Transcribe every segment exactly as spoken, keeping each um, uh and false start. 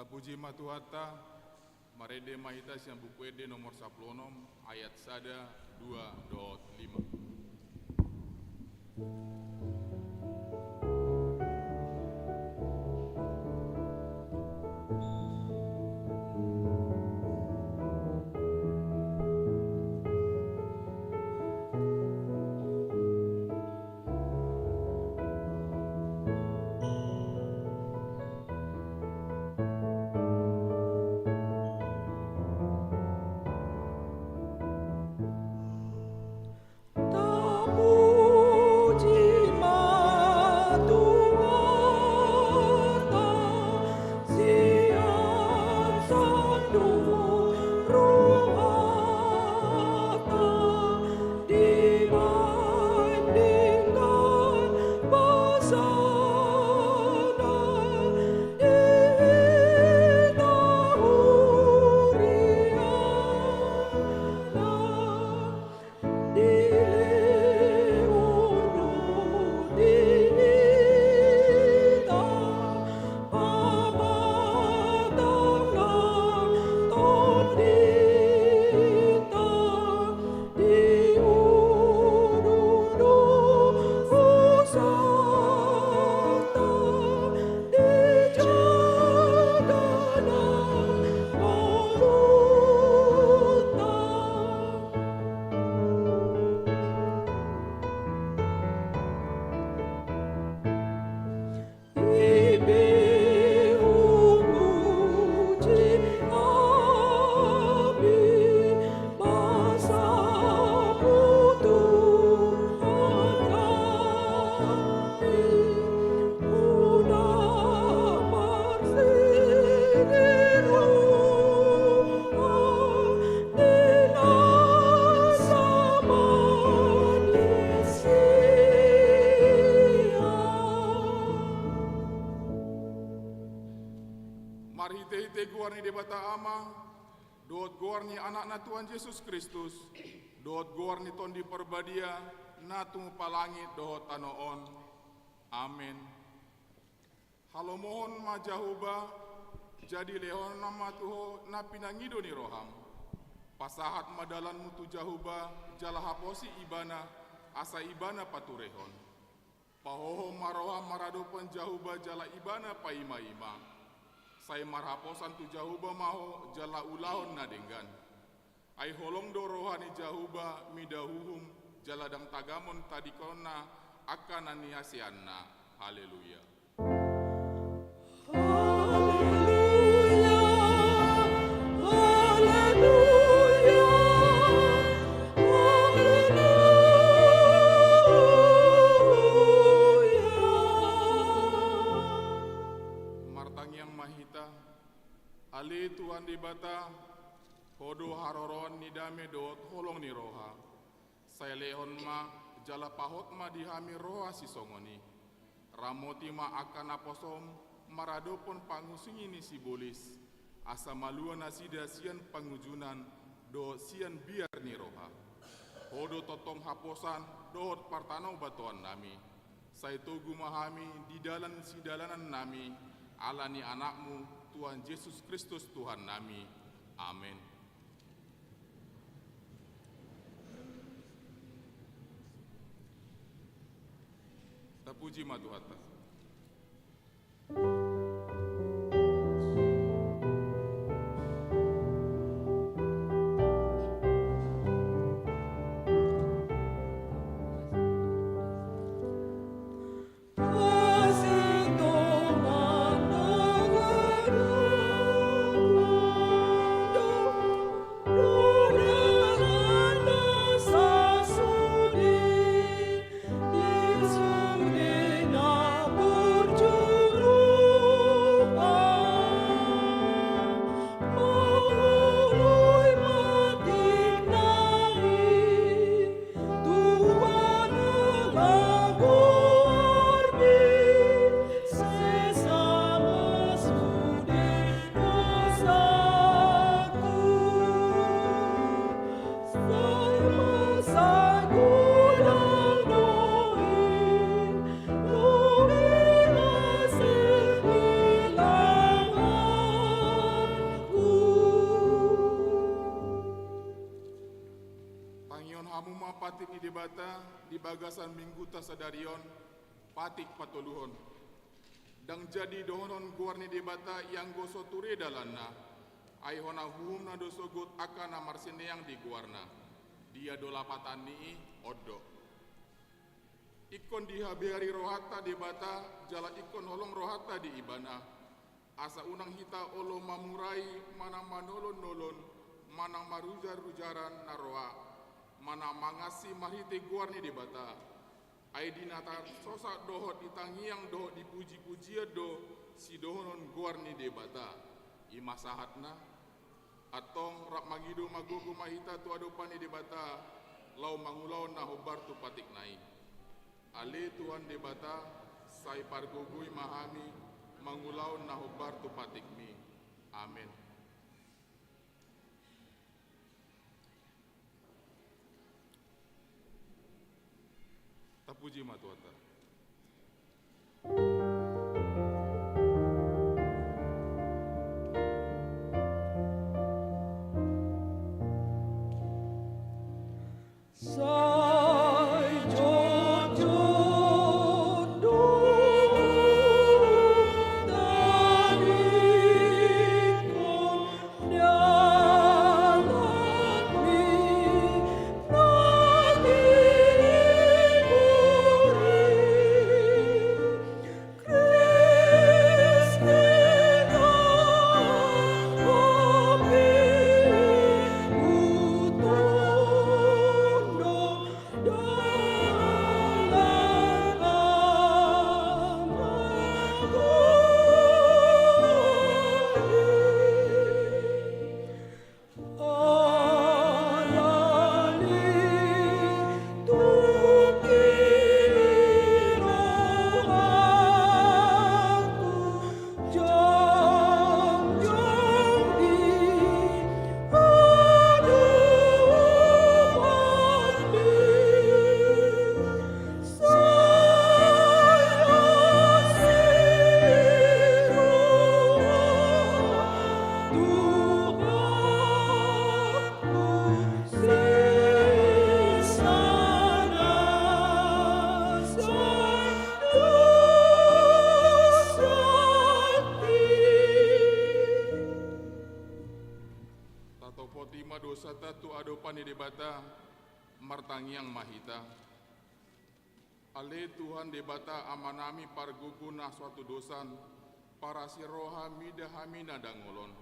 Puji ma Tuhanta. Marende ma hita sian Buku Ende nomor sampulu onom, ayat sada, dua dohot lima. Marhitehite goar ni Debata Ama, dohot goar ni Anakna Tuhan Jesus Kristus, dohot goar ni Tondi Parbadia, na tumompa langit dohot tano on. Amen. Halomohon ma Jahowa, jadi lehon ma tu ho na pinangido ni roham. Pasahat ma dalanmu tu Jahowa, jala haposi Ibana, asa Ibana paturehon. Pahohom ma roham maradophon Jahowa jala Ibana paimaima. Sai marhaposan tu Jahowa ma ho jala ulahon na denggan. Ai holong do roha ni Jahowa mida uhum, jala ndang tagamon tadingkononna angka na niaseanna. Haleluya. Haleluya, haleluya, haleluya. Martangiang ma hita. Ale Tuhan Debata, Ho do haroroan ni dame dohot holong ni roha. Sai lehon ma, jala pahot ma di hami roha sisongon i. Ramoti ma angka naposom maradophon pangusungi ni sibolis, asa malua nasida sian pangunjunan dohot sian biar ni roha. Ho do tongtong haposan dohot partanobatoannami. Sai togu ma hami di dalan sidalanannami, ala ni Anakmu, Tuhan Jesus Kristus Tuhannami. Amen. Tapuji ma Tuhanta. Hamu ma patik ni Debata di bagasan mingguta sadari on, patik patoluhon. Ndang jadi dohonon goar ni Debata ianggo so ture dalanna, ai hona uhumna do sogot angka na marsineang di goarna. Dia do lapatan ni i? On do. Ingkon dihabiari rohanta Debata jala ingkon holong rohanta di Ibana, asa unang hita olo mamurai manang manolon-nolon manang marujar-rujaran na roa, manang mangansi marhite goar ni Debata. Ai di na tarsosak dohot di tangiang dohot di puji-pujian do sidohonon goar ni Debata. I ma sahatna. Antong rap mangido ma gogo ma hita tu adopan ni Debata, laho mangulahon na hombar tu patikna i. Ale Tuhan Debata, sai pargogoi ma hami mangulahon na hombar tu patikmi. Amen. Tapuji ma Tuhanta. Tatopoti ma dosanta tu adopan ni Debata, martangiang ma hita. Ale Tuhan Debata Amanami pargogo na so hatudosan, parasi roha mida hami na dangol on.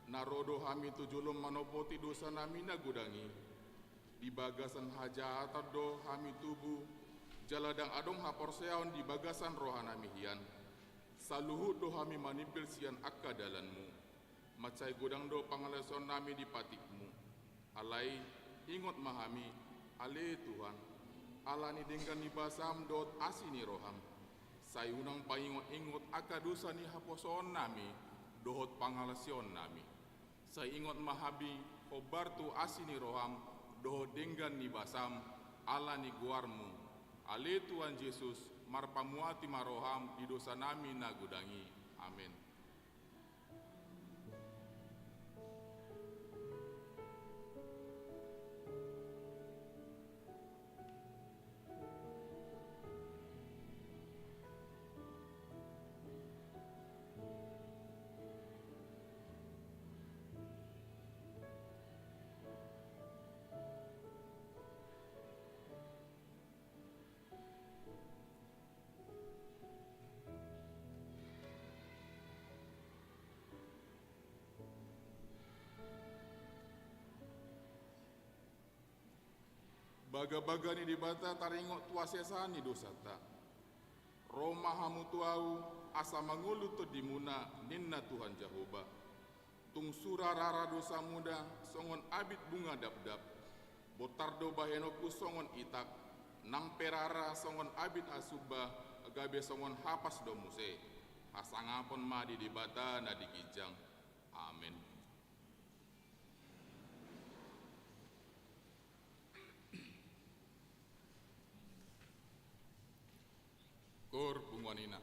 Na ro do hami tu jolom manopoti dosanami na godang i. Di bagasan hajahatan do hami tubu, jala ndang adong haporseaon di bagasan rohanami hian. Saluhut do hami manimpil sian angka dalanmu. Mansai godang do pangalaosionnami di patikmu. Alai, ingot ma hami, ale Tuhan, ala ni denggan ni basam dohot asi ni roham. Sai unang paingot-ingot angka dosa ni haposoonnami dohot pangalaosionnami. Sai ingot ma hami hombar tu asi ni roham dohot denggan ni basam ala ni goarmu. Ale Tuhan Jesus, marpamuati ma roham di dosanami na godang i. Amen. Bagabaga ni Debata taringot tu hasesaan ni dosanta. Ro ma hamu tu Ahu, asa mangolu tondimuna, ninna Tuhan Jahowa. Tung sura rara dosamuda songon abit bunga dapdap. Bontar do bahenonku songon itak, nang pe rara songon abit asumba, gabe songon hapas do muse. Hasangapon ma di Debata na di ginjang. Amen. Koor punguan ina.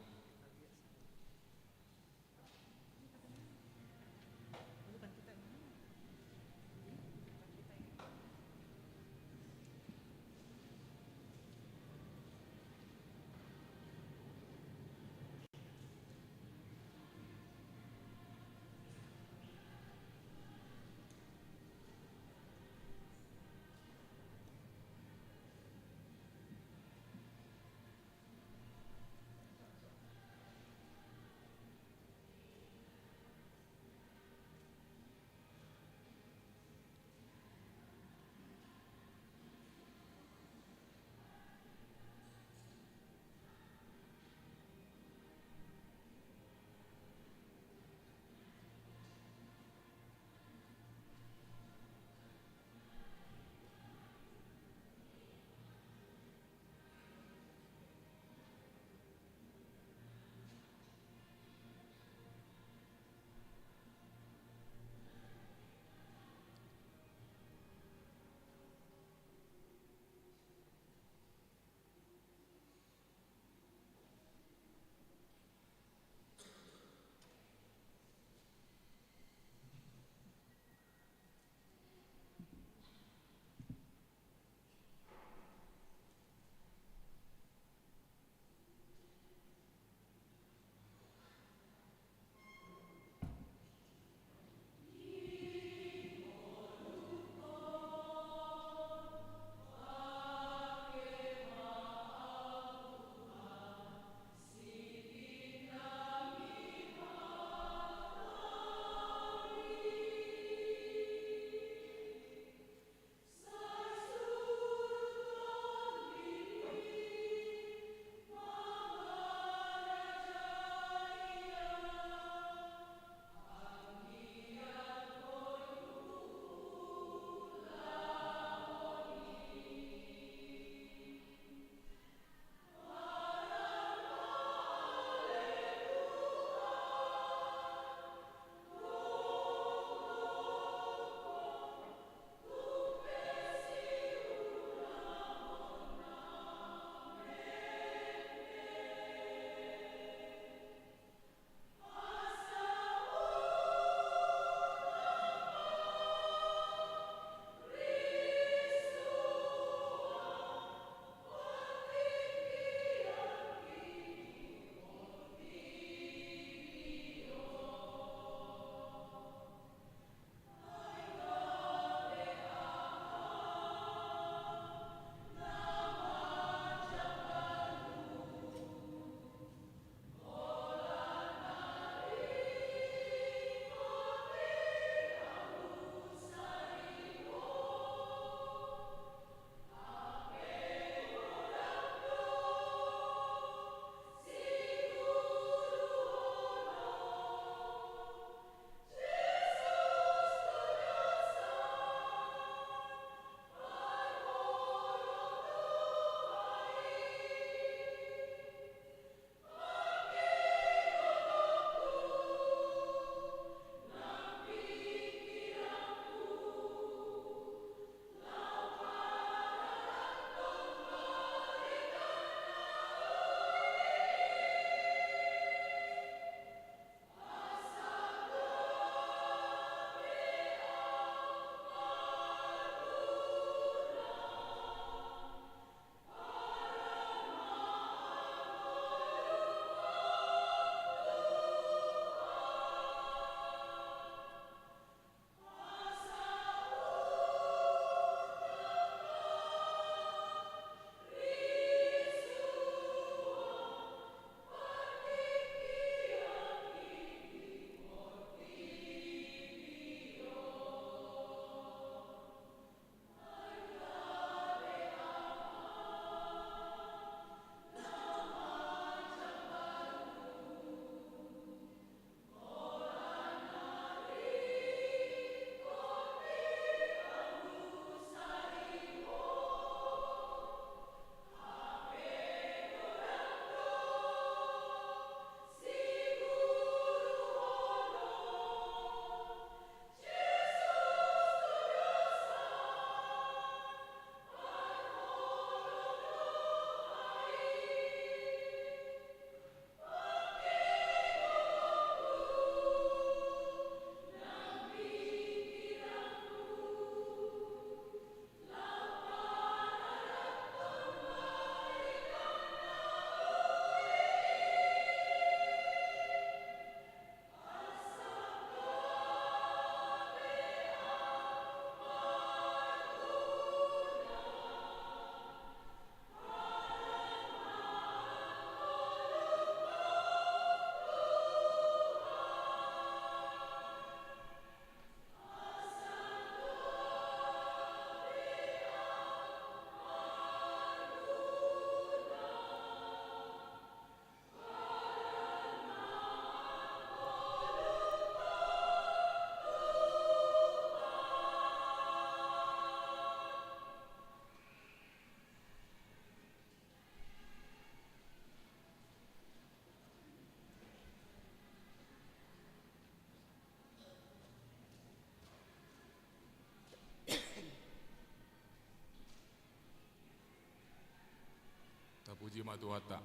Puji ma Tuhanta.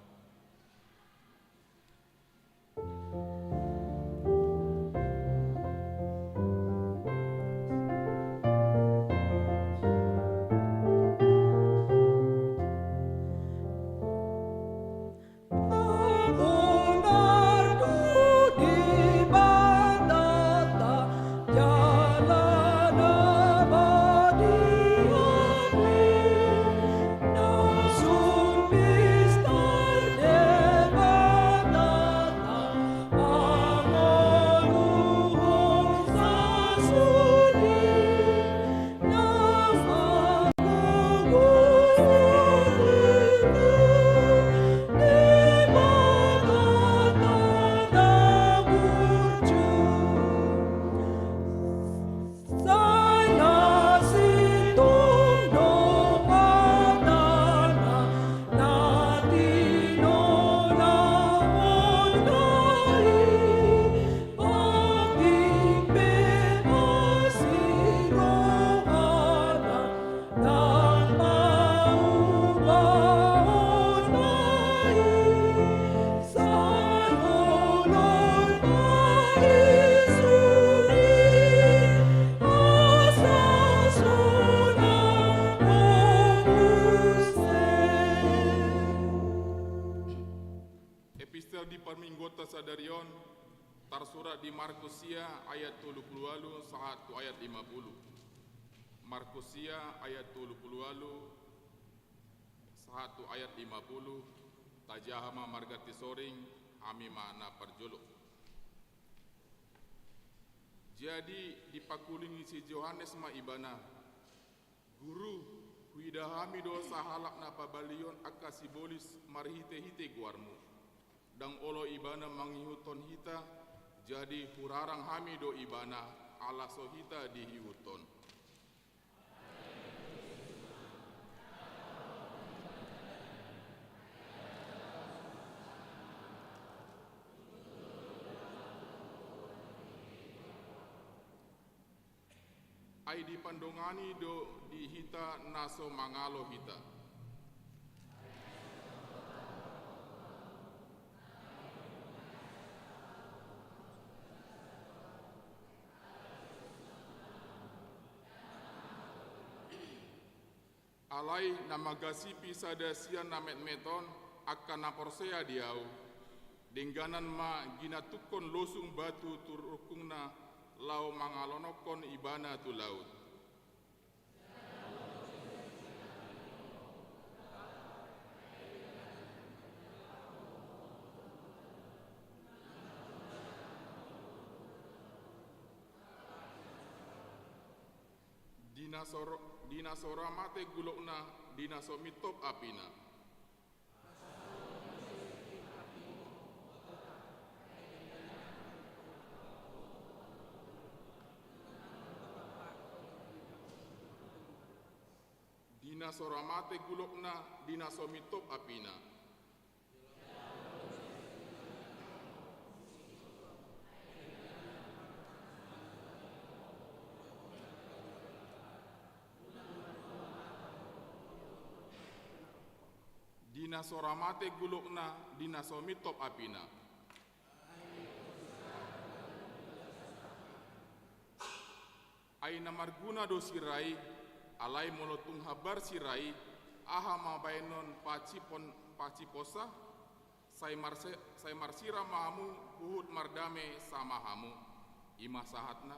Epistel di parmingguonta sadari on tarsurat di Markus sia ayat tolu pulu ualu sahat tu ayat lima pulu. Markus sia ayat tolu pulu ualu sahat tu ayat lima pulu. Tajaha ma marganti soring, hami ma na parjolo. Jadi dipangkulingi si Johannes ma ibana, "Guru, huida hami do sahalak na pabalihon angka sibolis marhitehite goarmu. Ndang olo ibana mangihuthon hita, jadi hurarang hami do ibana, ala so hita diihuthon." Ai dipandongani do di hita na so mangalo hita. Alai na manggasipi sada sian na metmet on, angka na porsea di Ahu, dengganan ma ginantunghon losung batu tu rungkungna, laho mangalononghon ibana tu laut. Di na so ro-, di na so ra mate gulokna, di na so mintop apina. Di na so ra mate gulokna, di na so mintop apina. Di na so ra mate gulokna, di na so mintop apina. Ai na marguna do sira i, alai molo tung hambar sira i, aha ma baenon paciphon-, paciphonsa? Sai marse-, sai marsira ma hamu, huhut mardame sama hamu. I ma sahatna.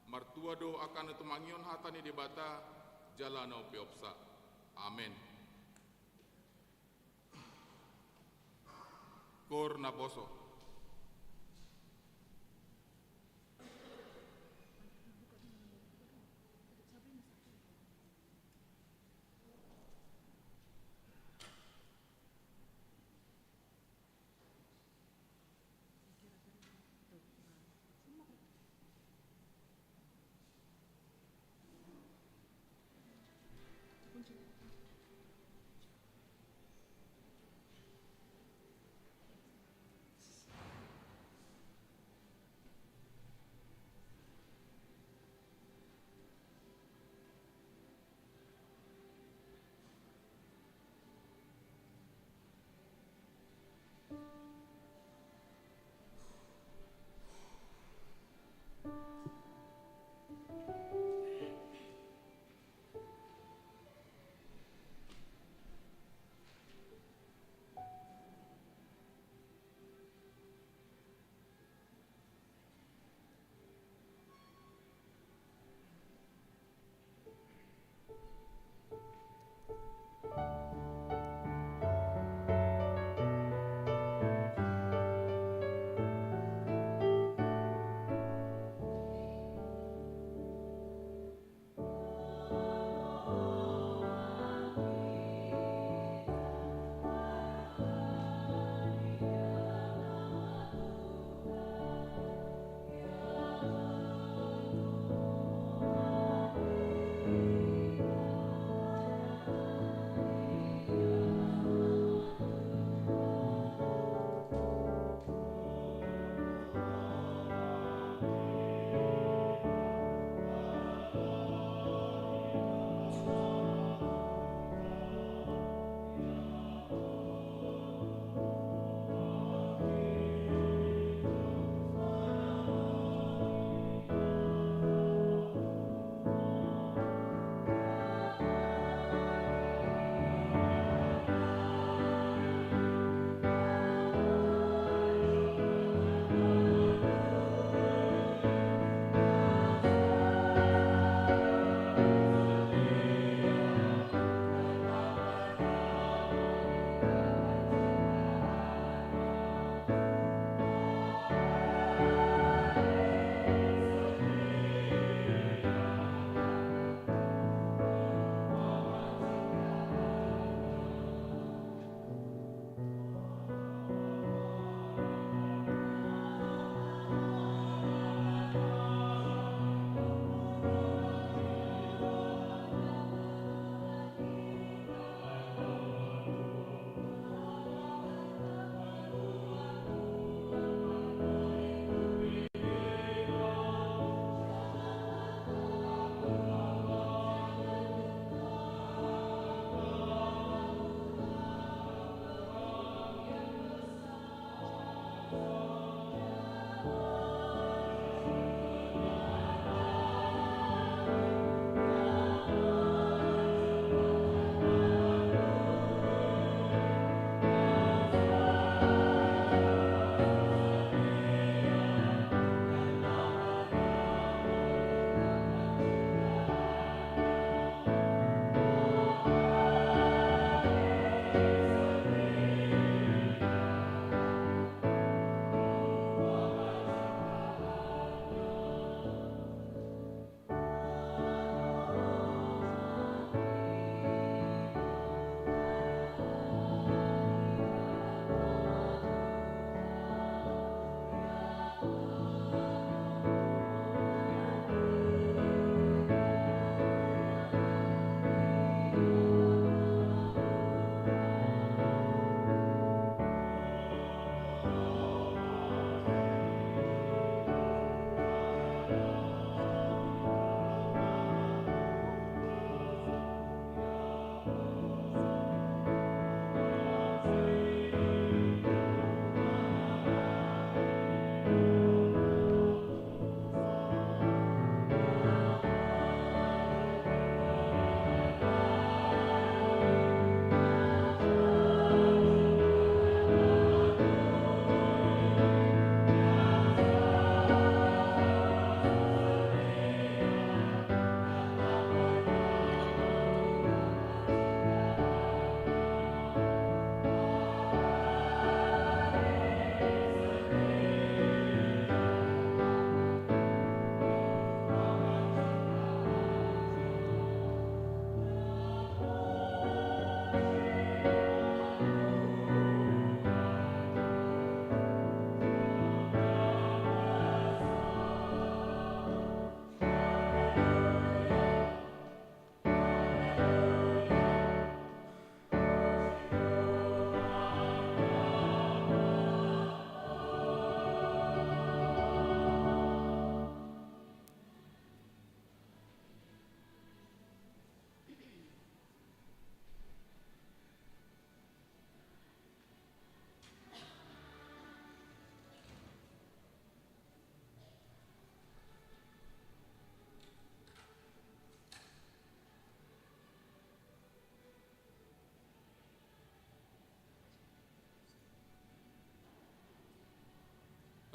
Martua do angka na tumangihon hata ni Debata, jala na umpeopsa. Amen. Koor naposo.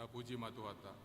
Tapuji ma Tuhanta.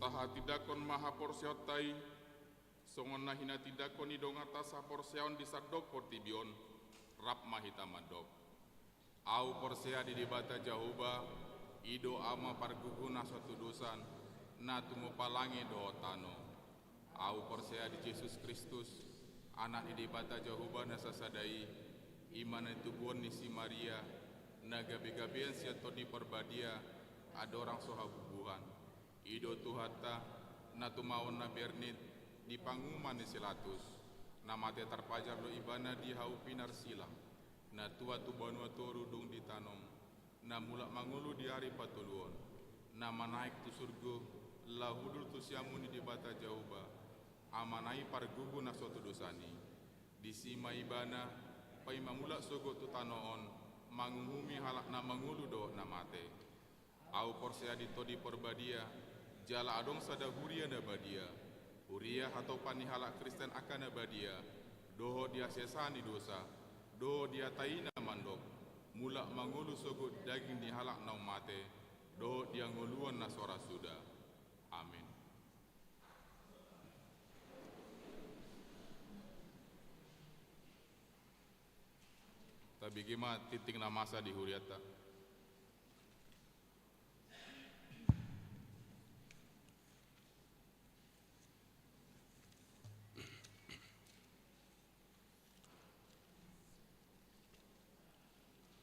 Tahatindangkon ma haporseaonta i, songon na hinatindangkon ni donganta sahaporseaon di sandok portibi on, rap ma hita mandok. Ahu porsea di Debata Jahowa, i do Ama pargugu na so hatudosan, na tumompa langit dohot tano. Ahu porsea di Jesus Kristus, Anak ni Debata Jahowa na sasada i, i ma na nitubuhon ni si Maria, na gabegabean sian Tondi Parbadia, andorang so habubuhan. I do Tuhanta, na tumaon na bernit di panguhuman ni si Pilatus, na mate tarpajar do Ibana di hau pinarsila, na tua tu banua toru dung ditanom, na mulak mangolu di ari patoluhon, na manaek tu surgo, laho udur tu siamun ni Debata Jahowa, Amana i pargugu na so hatudosan i. Disi ma Ibana, paima mulak sogot tu tano on, manguhumi halak na mangolu dohot na mate. Ahu porsea di Tondi Parbadia, jala adong sada huria na badia. Huria hatopan ni halak Kristen angka na badia, dohot di hasesaan ni dosa, dohot di hata i na mandok, mulak mangolu sogot daging ni halak naung mate, dohot di hangoluan na so ra suda. Amin. Tabege ma tingting na masa di hurianta.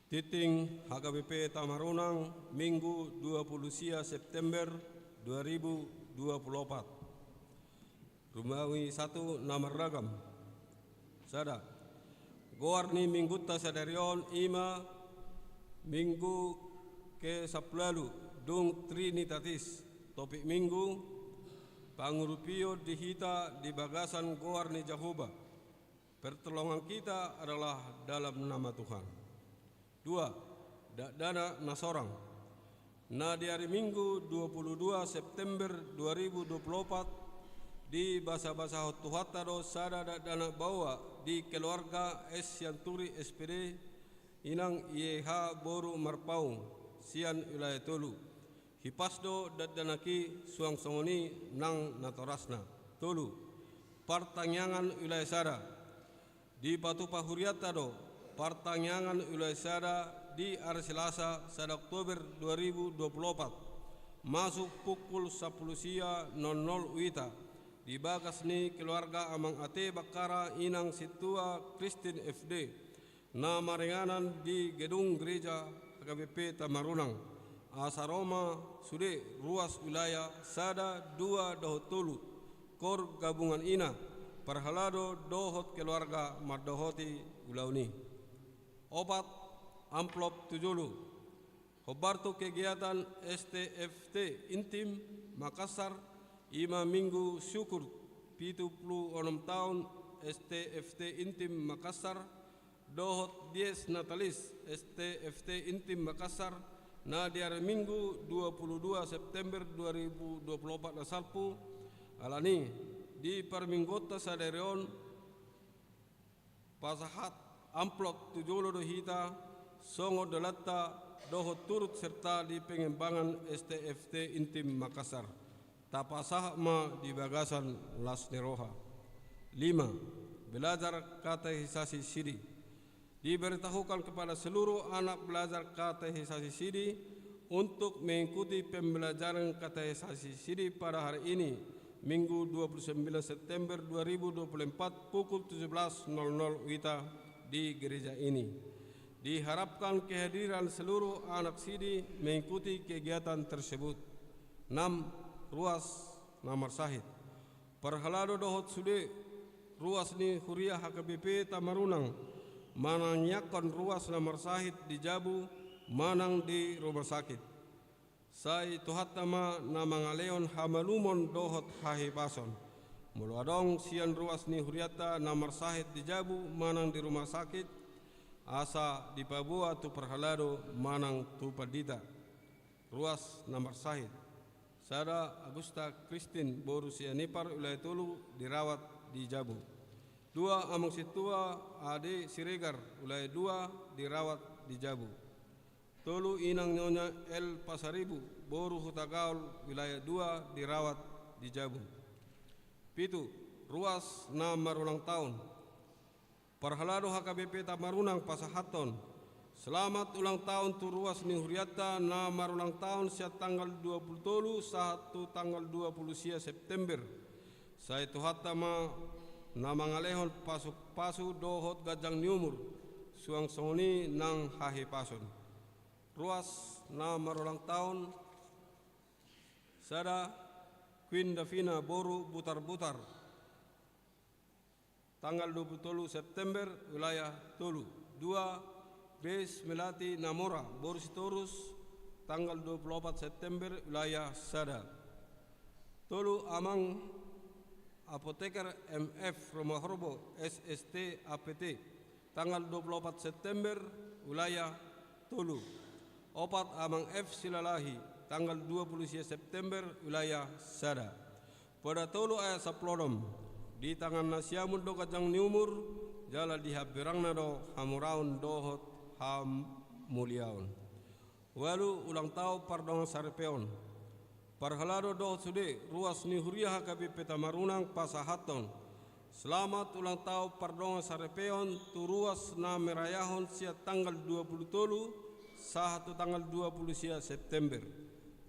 Tingting H K B P Tamarunang, Minggu dua puluh sia September dua ribu dua puluh opat. Rumawi satu na marragam. Sada. Goar ni Minggunta sadari on i ma Minggu kesampulu ualu, dung Trinitatis. Topik Minggu, pangurupion di hita di bagasan goar ni Jahowa. Pertolongan kita adalah dalam nama Tuhan. Dua, dakdanak na sorang. Na di ari Minggu dua puluh dua September dua ribu dua puluh opat, dibasabasahon Tuhanta do sada dakdanak baoa di keluarga S Sianturi S P D, inang Y H boru Marpaung, sian Wilayah Tolu. Dipas do dakdanak i suang songon i nang natorasna. Tolu, partangiangan wilayah sada. Dipatupa hurianta do partangiangan wilayah sada di ari Selasa sada Oktober dua ribu dua puluh opat, masuk pukul sampulu sia nol nol wita, di bagas ni keluarga Amang Ate Bakkara Inang Sintua Kristin F D, na maringanan di gedung gereja H K B P Tamarunang, asa ro ma sude ruas wilayah sada, dua dohot tolu, kor gabungan ina, parhalado dohot keluarga mandohoti ulaon i. Opat, amplop tu jolo. Hombar tu kegiatan S T F T Intim Makassar, i ma Minggu Syukur pitu pulu onom taon S T F T Intim Makassar, dohot Dies Natalis S T F T Intim Makassar, na di ari Minggu dua pulu dua September dua ribu dua pulu opat na salpu. Alani, di parmingguonta sadari on, pasahat amplop tu jolo do hita, songon dalanta dohot turut serta di pengembangan S T F T Intim Makassar. Tapasahat ma di bagasan las ni roha. Lima, belajar katekisasi sidi. Diberitahukan kepada seluruh anak belajar katekisasi sidi untuk mengikuti pembelajaran katekisasi sidi pada hari ini, Minggu dua puluh sembilan September dua ribu dua puluh empat, pukul tujuh belas nol nol wita di gereja ini. Diharapkan kehadiran seluruh anak sidi mengikuti kegiatan tersebut. Enam, ruas na marsahit. Parhalado dohot sude ruas ni huria H K B P Tamarunang manangiangkon ruas na marsahit di jabu manang di rumah sakit. Sai Tuhanta ma na mangalehon hamalumon dohot hahipason. Molo adong sian ruas ni hurianta na marsahit di jabu manang di rumah sakit, asa dipaboa tu parhalado manang tu pandita. Ruas na marsahit. Sada, Agusta Kristin, boru Sianipar, wilayah tolu, dirawat di jabu. Dua, Amang Sintua Ade Siregar, wilayah dua, dirawat di jabu. Tolu, Inang Nyonya L Pasaribu, boru Hutagaol, wilayah dua, dirawat di jabu. Pitu, ruas na marulang taon. Parhalado H K B P Tamarunang pasahathon selamat ulang taon tu ruas ni hurianta na marulang taon sian tanggal dua pulu tolu sahat tu tanggal dua pulu sia September. Sai Tuhanta ma na mangalehon pasu-pasu dohot ganjang ni umur, suang songon i nang hahipason. Ruas na marulang taon. Sada, Queen Davina boru Butarbutar, tanggal dua pulu tolu September, wilayah tolu. Dua, Grace Melati Namora boru Sitorus, tanggal dua pulu opat September, wilayah sada. Tolu, Amang Apoteker M F Romahorbo, S S T, A P T, tanggal dua pulu opat September, wilayah tolu. Opat, Amang F Silalahi, tanggal dua pulu sia September, wilayah sada. Poda tolu ayat sampulu onom. Di tangan na siamun do ganjang ni umur, jala di hambirangna do hamuraon dohot hamuliaon. Ualu, ulang taon pardongan saripeon. Parhalado dohot sude ruas ni huria H K B P Tamarunang pasahathon selamat ulang taon pardongan saripeon tu ruas na merayahon sian tanggal dua pulu tolu sahat tu tanggal dua pulu sia September.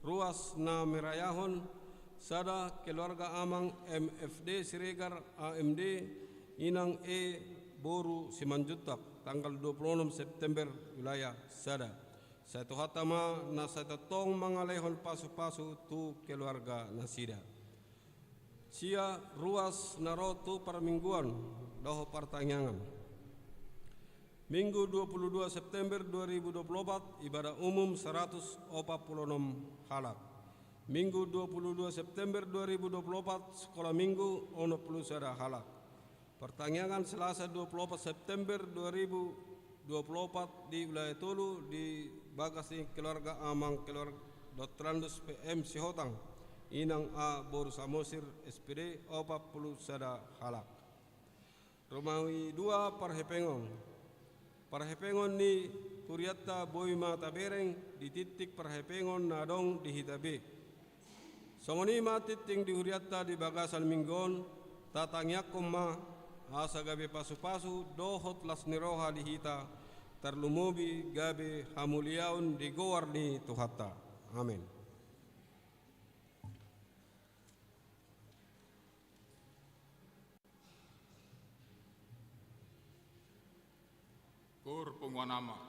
Ruas na merayahon. Sada, keluarga Amang M F D Siregar, A M D, Inang E boru Simanjuntak, tanggal dua pulu onom September, wilayah sada. Sai Tuhanta ma na sai tongtong mangalehon pasu-pasu tu keluarga nasida. Sia, ruas na ro tu parmingguan dohot partangiangan. Minggu dua pulu dua September dua ribu dua pulu opat, ibadah umum saratus opat pulu onom halak. Minggu dua pulu dua September dua ribu dua pulu opat, sekolah minggu onom pulu sada halak. Partangiangan Selasa dua pulu opat September dua ribu dua pulu opat di wilayah tolu di bagas ni keluarga Amang keluarga Doktorandus P M Sihotang, Inang A boru Samosir, S P D, opat pulu sada halak. Romawi dua, parhepengon. Parhepengon ni hurianta boi ma tabereng di tingting parhepengon na adong di hita be. Songon i ma tingting di hurianta di bagasan minggu on, tatangiangkon ma, asa gabe pasu-pasu dohot las ni roha di hita, tarlumobi gabe hamuliaon di goar ni Tuhanta. Amen. Gor punguan ama.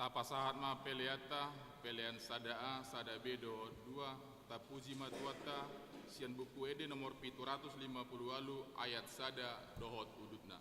Tapasahat ma peleanta, pelean sada A, sada B dohot dua, tapuji ma Tuhanta, sian Buku Ende nomor pitu ratus lima puluh ualu ayat sada dohot udutna.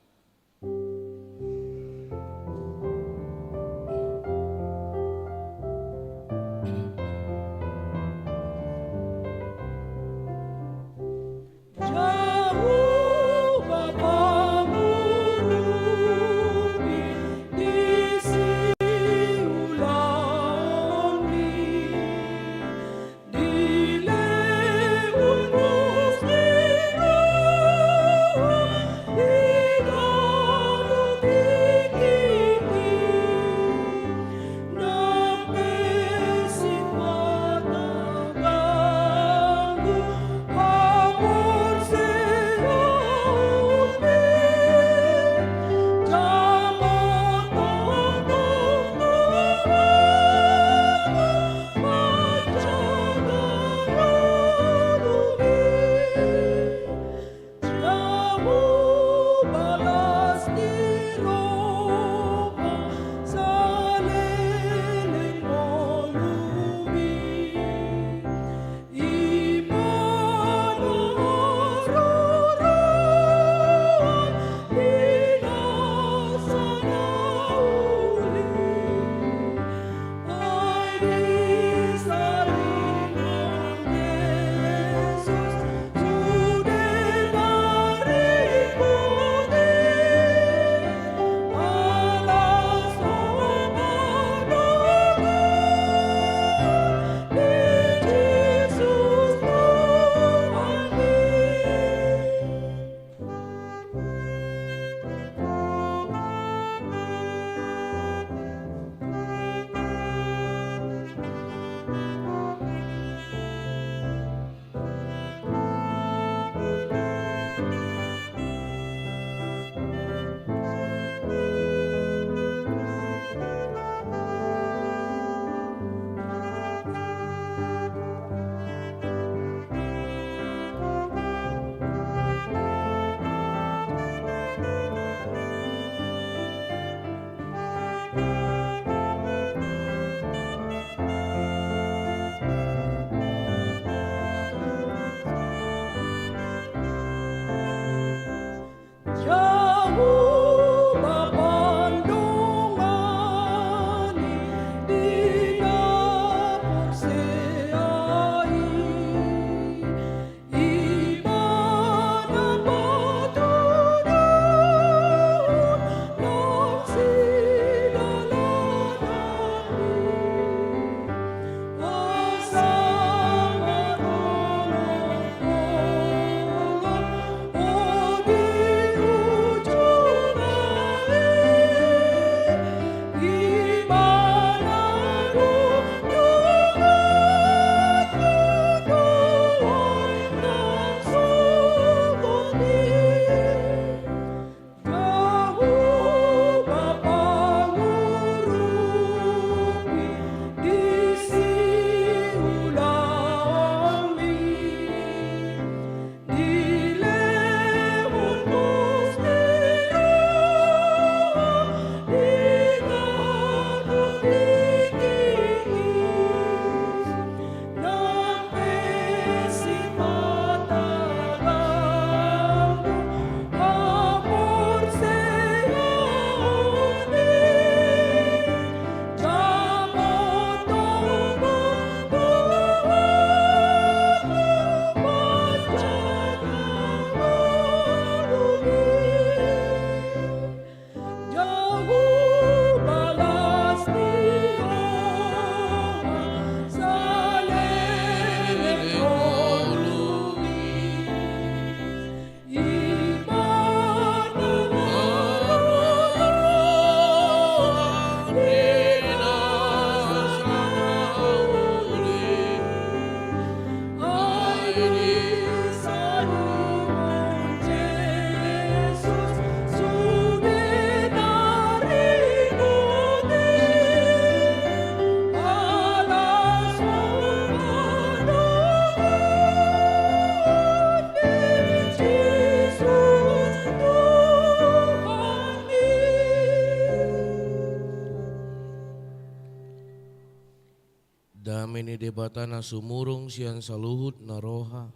Dame ni Debata na sumurung sian saluhut na roha,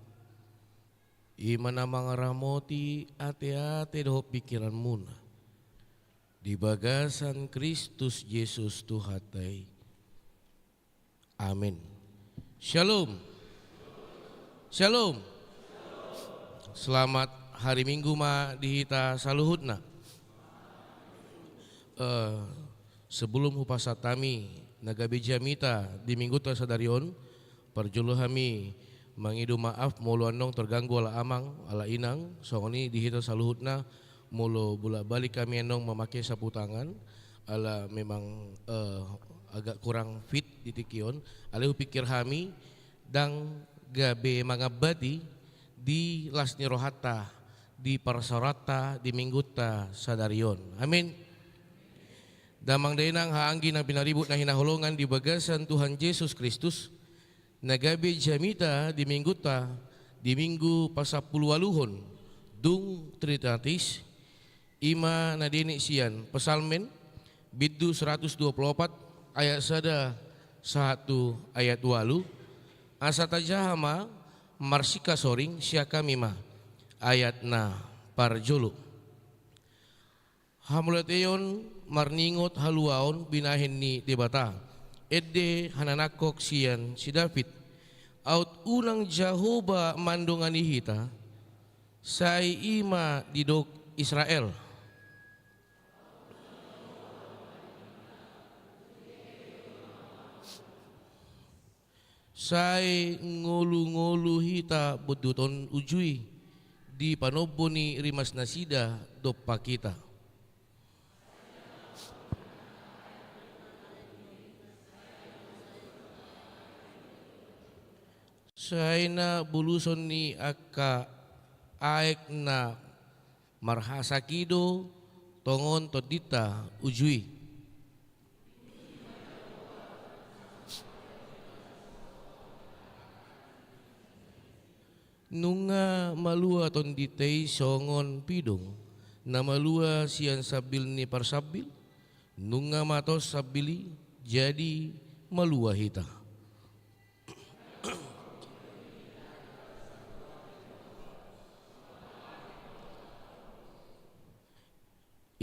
i ma na mangaramoti ateate dohot pingkiranmuna di bagasan Kristus Jesus Tuhanta i. Amin. Syalom. Syalom. Selamat hari Minggu ma di hita saluhutna. Eh, sebelum hupasahat hami na gabe jamita di Mingguta sadari on, parjolo hami mangido maaf molo annon terganggu ala amang, ala inang, songon i di hita saluhutna, molo bolak-balik hami annon mamake sapu tangan, ala memang, eh, agak kurang fit di tingki on, alai hupingkir hami, ndang gabe mangambati di las ni rohanta, di parsaoranta, di Mingguta sadari on. Amin. Damang dainang haanggi na pinaribut na hinaholongan di bagasan Tuhan Jesus Kristus, na gabe jamita di Mingguta, di Minggu pasampuluualuhon, dung Trinitatis, i ma na dienet sian Psalmen, bindu seratus dua puluh opat, ayat sada sahat tu ayat ualu, asa tajaha ma marsingkasoring sian hami ma ayat na parjolo. Hamauliateon marningot haluaon binahen ni Debata, ende hananangkok sian si David. Aut unang Jahowa mandongani hita, sai i ma didok Israel. Sai ngolu-ngolu hita bonduton uju i, di panombo ni rimasnasida dompak hita. Sai na buluson ni angka aek na marhasaki do tongon tondinta uju i. Nunga malua tondinta i songon pidong na malua sian sambil ni parsambil, nunga matos sambil i, jadi malua hita.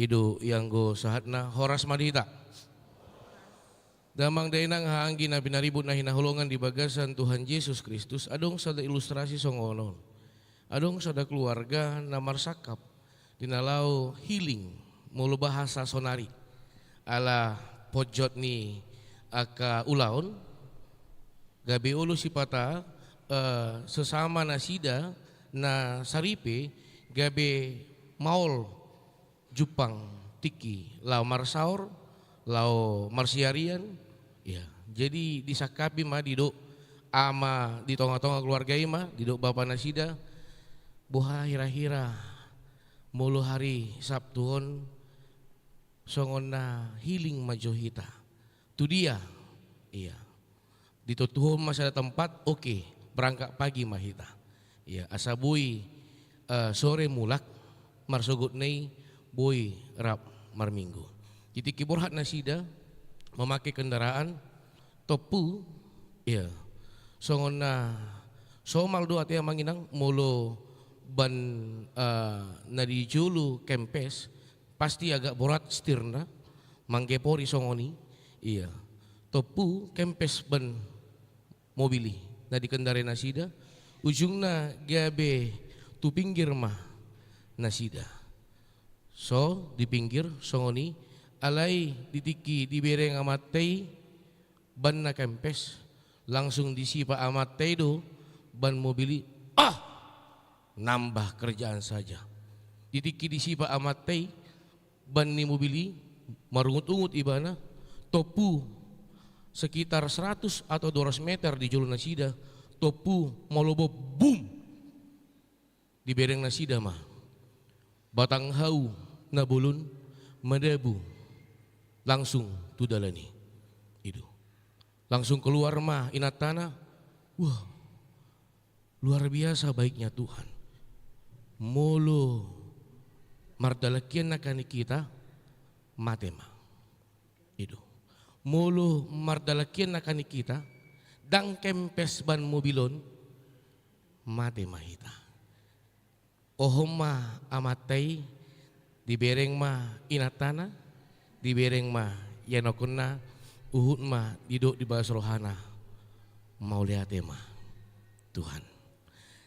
I do ianggo sahatna, horas ma di hita. Damang dainang haanggi na pinaribut na hinaholongan di bagasan Tuhan Jesus Kristus, adong sada ilustrasi songon on. Adong sada keluarga na marsangkap di na laho healing, molo bahasa sonari, ala ponjot ni angka ulaon, gabe olo sipata, eh, sesama nasida na saripe gabe maol jumpang tingki laho marsaor, laho marsiarian. Ya, jadi disangkapi ma, didok ama di tonga-tonga keluarga i ma, didok bapa nasida, boha hira-hira molo hari Sabtu on songon na healing ma jo hita. Tu dia? Iya. Ditontuhon ma sada tempat, oke, berangkat pagi ma hita. Iya, asa boi, eh, sore mulak, marsogotna i boi rap marminggu. Di tingki borhat nasida, mamake kendaraan, tompu, iya. Songon na somal do ate amang inang, molo ban, eh, na di jolo kempes, pasti agak borat setirna, manggepori songon i, iya. Tompu kempes ban mobil i, na dikendarai nasida, ujungna gabe tu pinggir ma nasida. So, di pinggir, songon i, alai di tingki dibereng amanta i, ban na kempes, langsung disipa amanta i do ban mobil i, ah! Nambah kerjaan saja. Di tingki disipa amanta i ban ni mobil i, marungut-ungut ibana, tompu sekitar seratus atau dua ratus meter di jolo nasida, tompu malobo, bum! Dibereng nasida ma batang hau na bolon madabu langsung tu dalan i. I do. Langsung keluar ma inantana, wah, luar biasa baiknya Tuhan. Molo mardalan hian nangkaning hita, mate ma. I do. Molo mardalan hian nangkaning hita, Ndang kempes ban mobil on, mate ma hita. Ohom ma amanta i, dibereng ma inantana, dibereng ma ianakhonna, huhut ma didok di bagas rohana, mauliate ma Tuhan.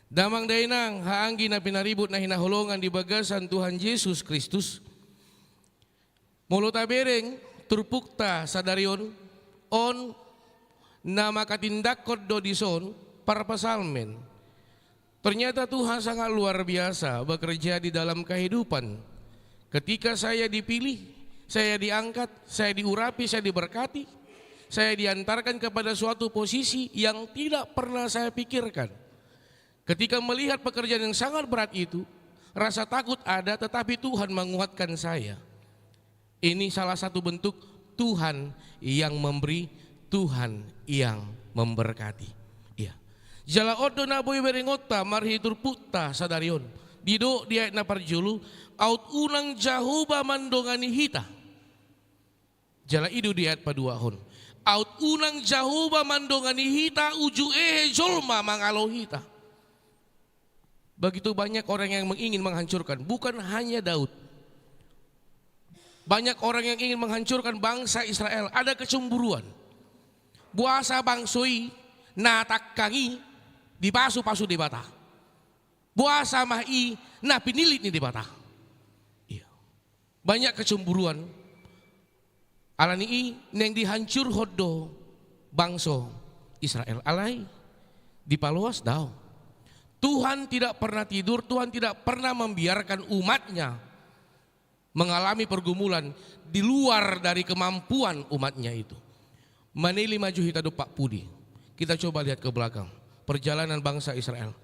Damang dainang, haanggi na pinaribot na hinaholongan di bagasan Tuhan Jesus Kristus, molo tabereng turpukta sadari on, on na manghatindanghon do dison parpsalmen. Ternyata Tuhan sangat luar biasa bekerja di dalam kehidupan. Ketika saya dipilih, saya diangkat, saya diurapi, saya diberkati, saya diantarkan kepada suatu posisi yang tidak pernah saya pikirkan. Ketika melihat pekerjaan yang sangat berat itu, rasa takut ada, tetapi Tuhan menguatkan saya. Ini salah satu bentuk Tuhan yang memberi, Tuhan yang memberkati. Iya. Jala on do na boi berengonta marhite turpukta sadari on. Didok di ayat na parjolo, aut unang Jahowa mandongani hita. Jala i do di ayat paduahon, aut unang Jahowa mandongani hita, uju hehe jolma mangalo hita. Begitu banyak orang yang ingin menghancurkan, bukan hanya Daud. Banyak orang yang ingin menghancurkan bangsa Israel, ada kecemburuan. Boasa bangso i na tangkang i dipasu-pasu Debata? Boasa ma i na pinillit ni Debata? Iya. Banyak kecemburuan. Alani i naeng dihancurhon do bangso Israel. Alai dipaloas? Daong. Tuhan tidak pernah tidur, Tuhan tidak pernah membiarkan umatnya mengalami pergumulan di luar dari kemampuan umatnya itu. Maneli maju hita dompak pudi. Kita coba lihat ke belakang. Perjalanan bangsa Israel.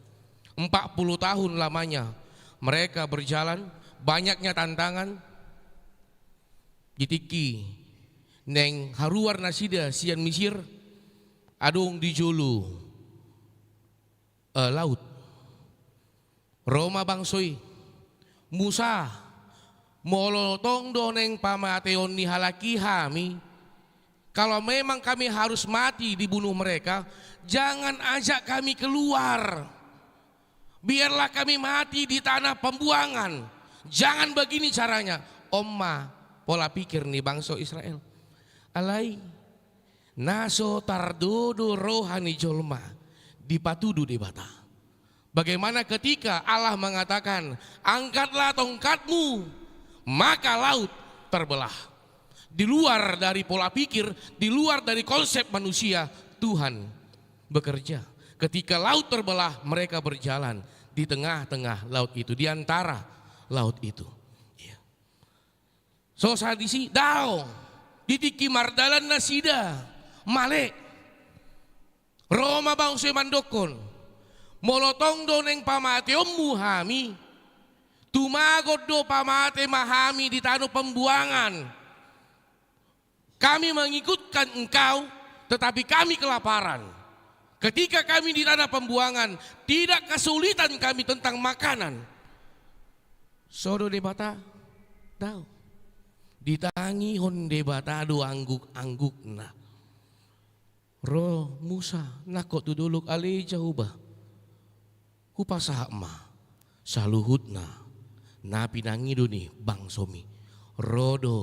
Empat puluh tahun lamanya mereka berjalan, banyaknya tantangan. Di tingki naeng haruar nasida sian Misir, adong di jolo, eh, laut. Ro ma bangso i. Musa, molo tong do naeng pamateon ni halak i hami, kalau memang kami harus mati dibunuh mereka, jangan ajak kami keluar. Biarlah kami mati di tanah pembuangan. Jangan begini caranya. On ma pola pikir ni bangso Israel. Alai na so tardodo roha ni jolma dipatudu Debata. Bagaimana ketika Allah mengatakan, "Angkatlah tongkatmu," maka laut terbelah. Di luar dari pola pikir, di luar dari konsep manusia, Tuhan bekerja. Ketika laut terbelah, mereka berjalan di tengah-tengah laut itu, di antara laut itu. Iya. So, sahat disi, daong. Di tingki mardalan nasida, male. Ro ma bangso i mandokkon, molo tong do naeng pamateonmu hami, tumagon do pamate ma hami di tano pembuangan. Kami mengikutkan engkau, tetapi kami kelaparan. Ketika kami di tanah pembuangan, tidak kesulitan kami tentang makanan. So do Debata? Daong. Ditangihon Debata do angguk-anggukna. Ro Musa, nangkok tu dolok, ale Jahowa, hupasahat ma saluhutna na pinangido ni bangsomi. Ro do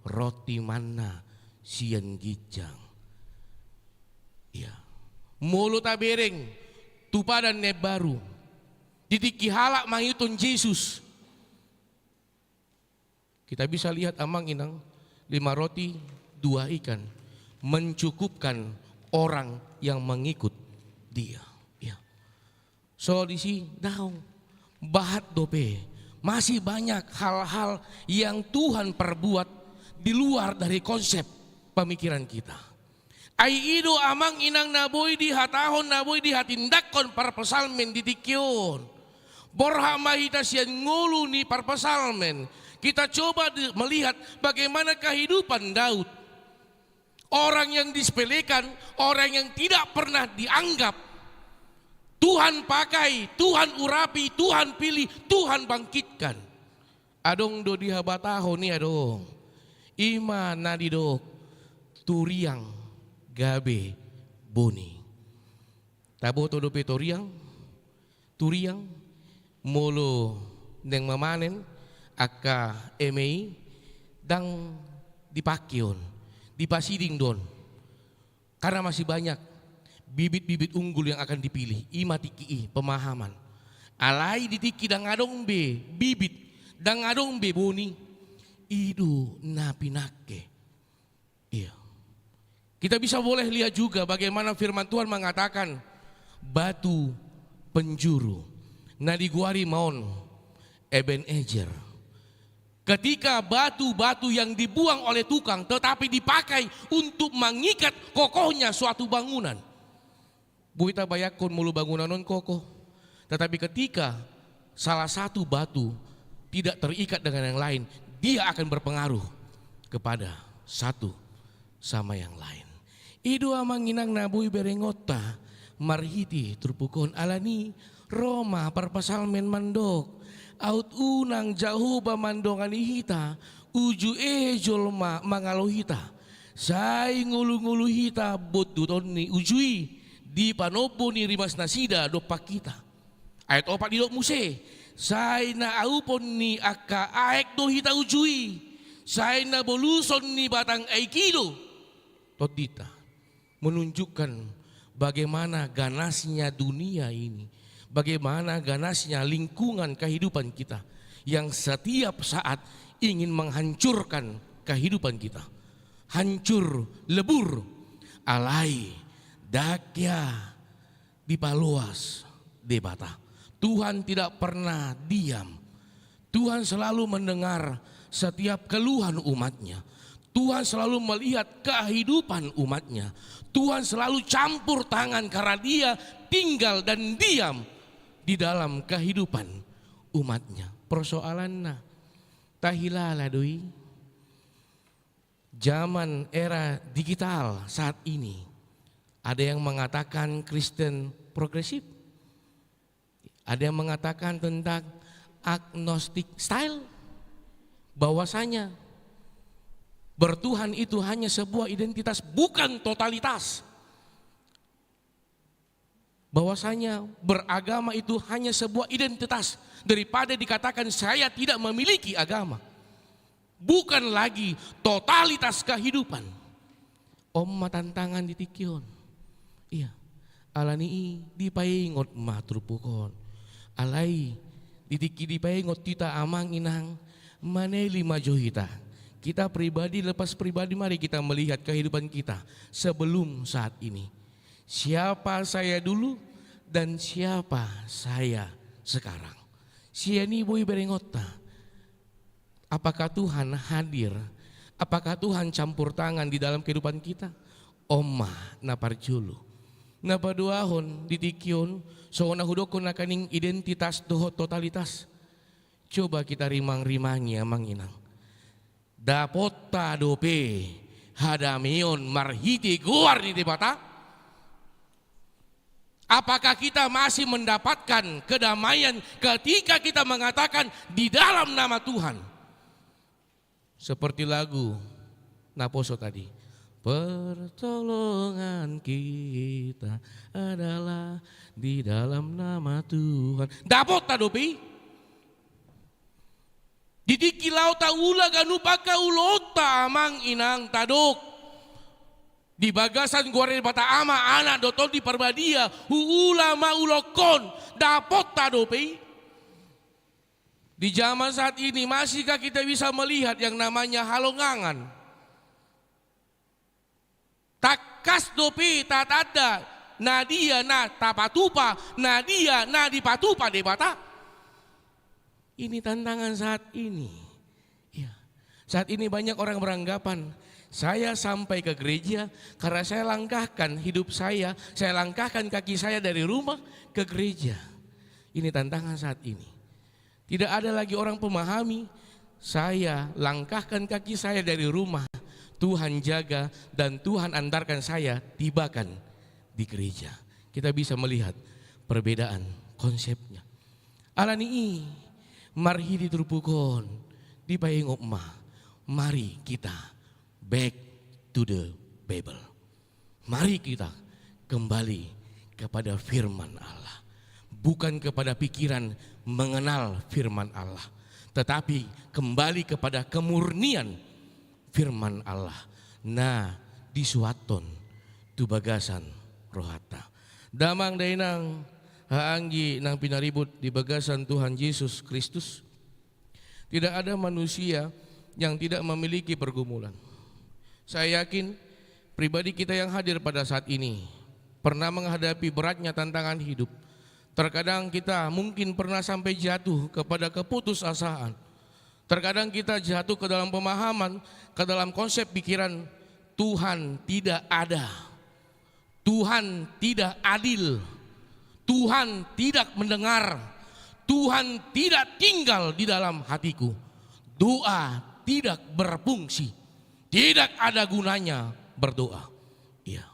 roti manna sian ginjang. Iya. Molo tabereng tu Padan na Imbaru, di tingki halak mangihuthon Jesus, kita bisa lihat, Amang Inang, lima roti, dua ikan mencukupkan orang yang mengikut Dia. Ya. So disi daong. Bahat dope, masih banyak hal-hal yang Tuhan perbuat di luar dari konsep pemikiran kita. Ai i do, Amang Inang, na boi dihatahon, na boi dihatindanghon parpsalmen di tingki on. Borhat ma hita sian ngolu ni parpsalmen. Kita coba di-, melihat bagaimana kehidupan Daud. Orang yang disepelekan, orang yang tidak pernah dianggap. Tuhan pakai, Tuhan urapi, Tuhan pilih, Tuhan bangkitkan. Adong do dihabatahon i, adong. I ma na didok tu riang gabe boni. Taboto dope tu riang, tu riang, molo naeng mamanen angka eme i, ndang dipangke on, dipasiding do on. Karena masih banyak bibit-bibit unggul yang akan dipilih. I ma tingki i pemahaman. Alai di tingki ndang adong be bibit, ndang adong be boni, i do na pinangke. Iya. Kita bisa boleh lihat juga bagaimana firman Tuhan mengatakan batu penjuru. Na digoari ma on Ebenezer. Ketika batu-batu yang dibuang oleh tukang tetapi dipakai untuk mengikat kokohnya suatu bangunan. Boi tabayangkon molo bangunan on kokoh. Tetapi ketika salah satu batu tidak terikat dengan yang lain, dia akan berpengaruh kepada satu sama yang lain. I do amang inang na boi berengonta marhite turpuk on. Alani ro ma parpsalmen mandok, aut unang Jahowa mandongani hita, uju ise jolma mangalo hita. Sai ngolu-ngolu hita bondutonni uju i, di panombo ni rimasnasida dompak hita. Ayat opat didok muse, sai na aupon ni angka aek do hita uju i, sai na boluson ni batang aek i do tondinta. Menunjukkan bagaimana ganasnya dunia ini, bagaimana ganasnya lingkungan kehidupan kita yang setiap saat ingin menghancurkan kehidupan kita. Hancur lebur, alai ndang hea dipaloas Debata. Tuhan tidak pernah diam. Tuhan selalu mendengar setiap keluhan umatnya. Tuhan selalu melihat kehidupan umatnya. Tuhan selalu campur tangan karena dia tinggal dan diam di dalam kehidupan umatnya. Persoalanna, tahilala do i. Zaman era digital saat ini, ada yang mengatakan Kristen progresif, ada yang mengatakan tentang agnostic style, bahwasanya bertuhan itu hanya sebuah identitas, bukan totalitas. Bahwasanya beragama itu hanya sebuah identitas, daripada dikatakan saya tidak memiliki agama. Bukan lagi totalitas kehidupan. On ma tantangan di tingki on. Iya. Alani i dipaingot ma turpuk on. Alai di tingki dipaingot hita amang inang, maneli ma jo hita. Kita pribadi lepas pribadi, mari kita melihat kehidupan kita sebelum saat ini. Siapa saya dulu dan siapa saya sekarang. Sian i boi berengonta. Apakah Tuhan hadir? Apakah Tuhan campur tangan di dalam kehidupan kita? On ma na parjolo. Na paduahon di tingki on, songon na hudokkon nangkaning identitas dohot totalitas. Coba kita rimang-rimangi amang inang. Dapotta dope hadameon marhite goar ni Debata? Apakah kita masih mendapatkan kedamaian ketika kita mengatakan di dalam nama Tuhan? Seperti lagu naposo tadi. Pertolongan kita adalah di dalam nama Tuhan. Dapotta dope i? Di tingki laho taula ganup angka ulaonta amang inang, tadok. Di bagasan goar ni Debata Ama, Anak dohot Tondi Parbadia, huula ma ulaonhon, dapotta dope i? Di zaman saat ini, masihkah kita bisa melihat yang namanya halongangan? Tangkas dope tatanda na dia na tapatupa, na dia na dipatupa Debata? Ini tantangan saat ini. Ya. Saat ini banyak orang beranggapan, saya sampai ke gereja karena saya langkahkan hidup saya, saya langkahkan kaki saya dari rumah ke gereja. Ini tantangan saat ini. Tidak ada lagi orang memahami, saya langkahkan kaki saya dari rumah, Tuhan jaga dan Tuhan antarkan saya tibakan di gereja. Kita bisa melihat perbedaan konsepnya. Alani i, marhite turpuk on, dipaingot ma, mari kita back to the Bible. Mari kita kembali kepada firman Allah, bukan kepada pikiran mengenal firman Allah, tetapi kembali kepada kemurnian firman Allah na disuathon tu bagasan rohanta. Damang dainang, haha anggi nang pinaribut di bagasan Tuhan Jesus Kristus, tidak ada manusia yang tidak memiliki pergumulan. Saya yakin pribadi kita yang hadir pada saat ini pernah menghadapi beratnya tantangan hidup. Terkadang kita mungkin pernah sampai jatuh kepada keputusasaan. Terkadang kita jatuh ke dalam pemahaman, ke dalam konsep pikiran, Tuhan tidak ada. Tuhan tidak adil. Tuhan tidak mendengar. Tuhan tidak tinggal di dalam hatiku. Doa tidak berfungsi. Tidak ada gunanya berdoa. Iya.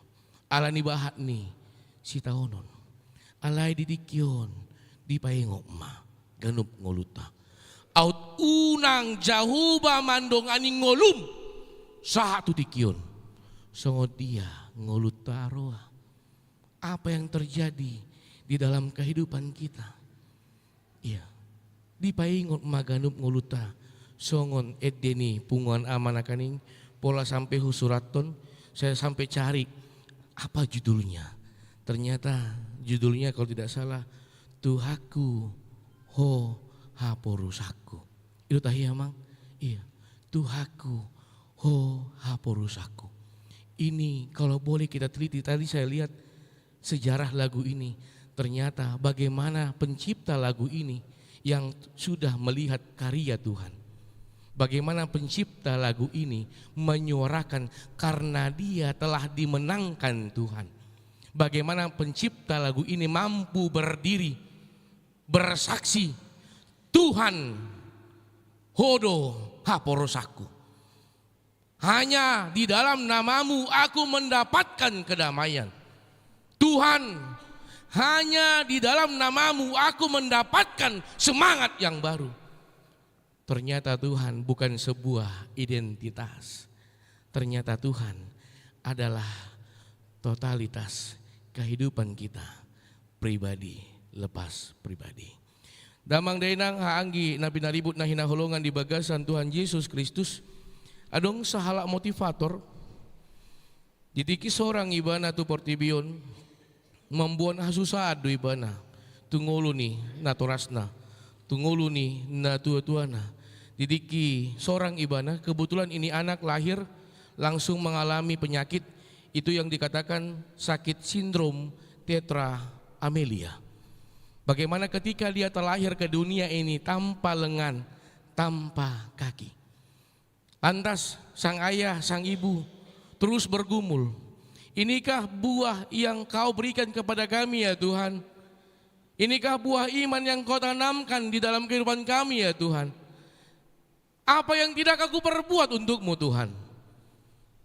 Alani bahat ni sitaonon. Alai di tingki on dipaingot ma ganup ngolunta. Aut unang Jahowa mandongani ngolum sahat tu tingki on, songon dia ngolunta roa. Apa yang terjadi di dalam kehidupan kita? Iya. Dipaingot ma ganup ngolunta, songon ende ni punguan ama nangkaning, pola sampe husurathon, saya sampe cari apa judulnya. Ternyata judulnya kalau tidak salah, Tuhanku, Ho haporusanku. Itu tahi, Amang? Iya. Tuhanku, Ho haporusanku. Ini kalau boleh kita teliti, tadi saya lihat sejarah lagu ini, ternyata bagaimana pencipta lagu ini yang sudah melihat karya Tuhan. Bagaimana pencipta lagu ini menyuarakan karena dia telah dimenangkan Tuhan. Bagaimana pencipta lagu ini mampu berdiri, bersaksi, Tuhan, Ho do haporusanku. Hanya di dalam nama-Mu aku mendapatkan kedamaian. Tuhan, hanya di dalam nama-Mu aku mendapatkan semangat yang baru. Ternyata Tuhan bukan sebuah identitas. Ternyata Tuhan adalah totalitas kehidupan kita, pribadi lepas pribadi. Damang dainang, haha anggi na pinaribut na hinaholongan di bagasan Tuhan Jesus Kristus, adong sahalak motivator. Di tingki sorang ibana tu portibi on, mamboan hasusaan do ibana tu ngolu ni natorasna, tu ngolu ni natuatuana. Di tingki sorang ibana, kebetulan ini anak lahir langsung mengalami penyakit, itu yang dikatakan sakit sindrom tetra amelia. Bagaimana ketika dia terlahir ke dunia ini tanpa lengan, tanpa kaki. Lantas sang ayah, sang ibu terus bergumul, "Inikah buah yang Kau berikan kepada kami, ya Tuhan? Inikah buah iman yang Kau tanamkan di dalam kehidupan kami, ya Tuhan? Apa yang tidak aku perbuat untuk-Mu, Tuhan?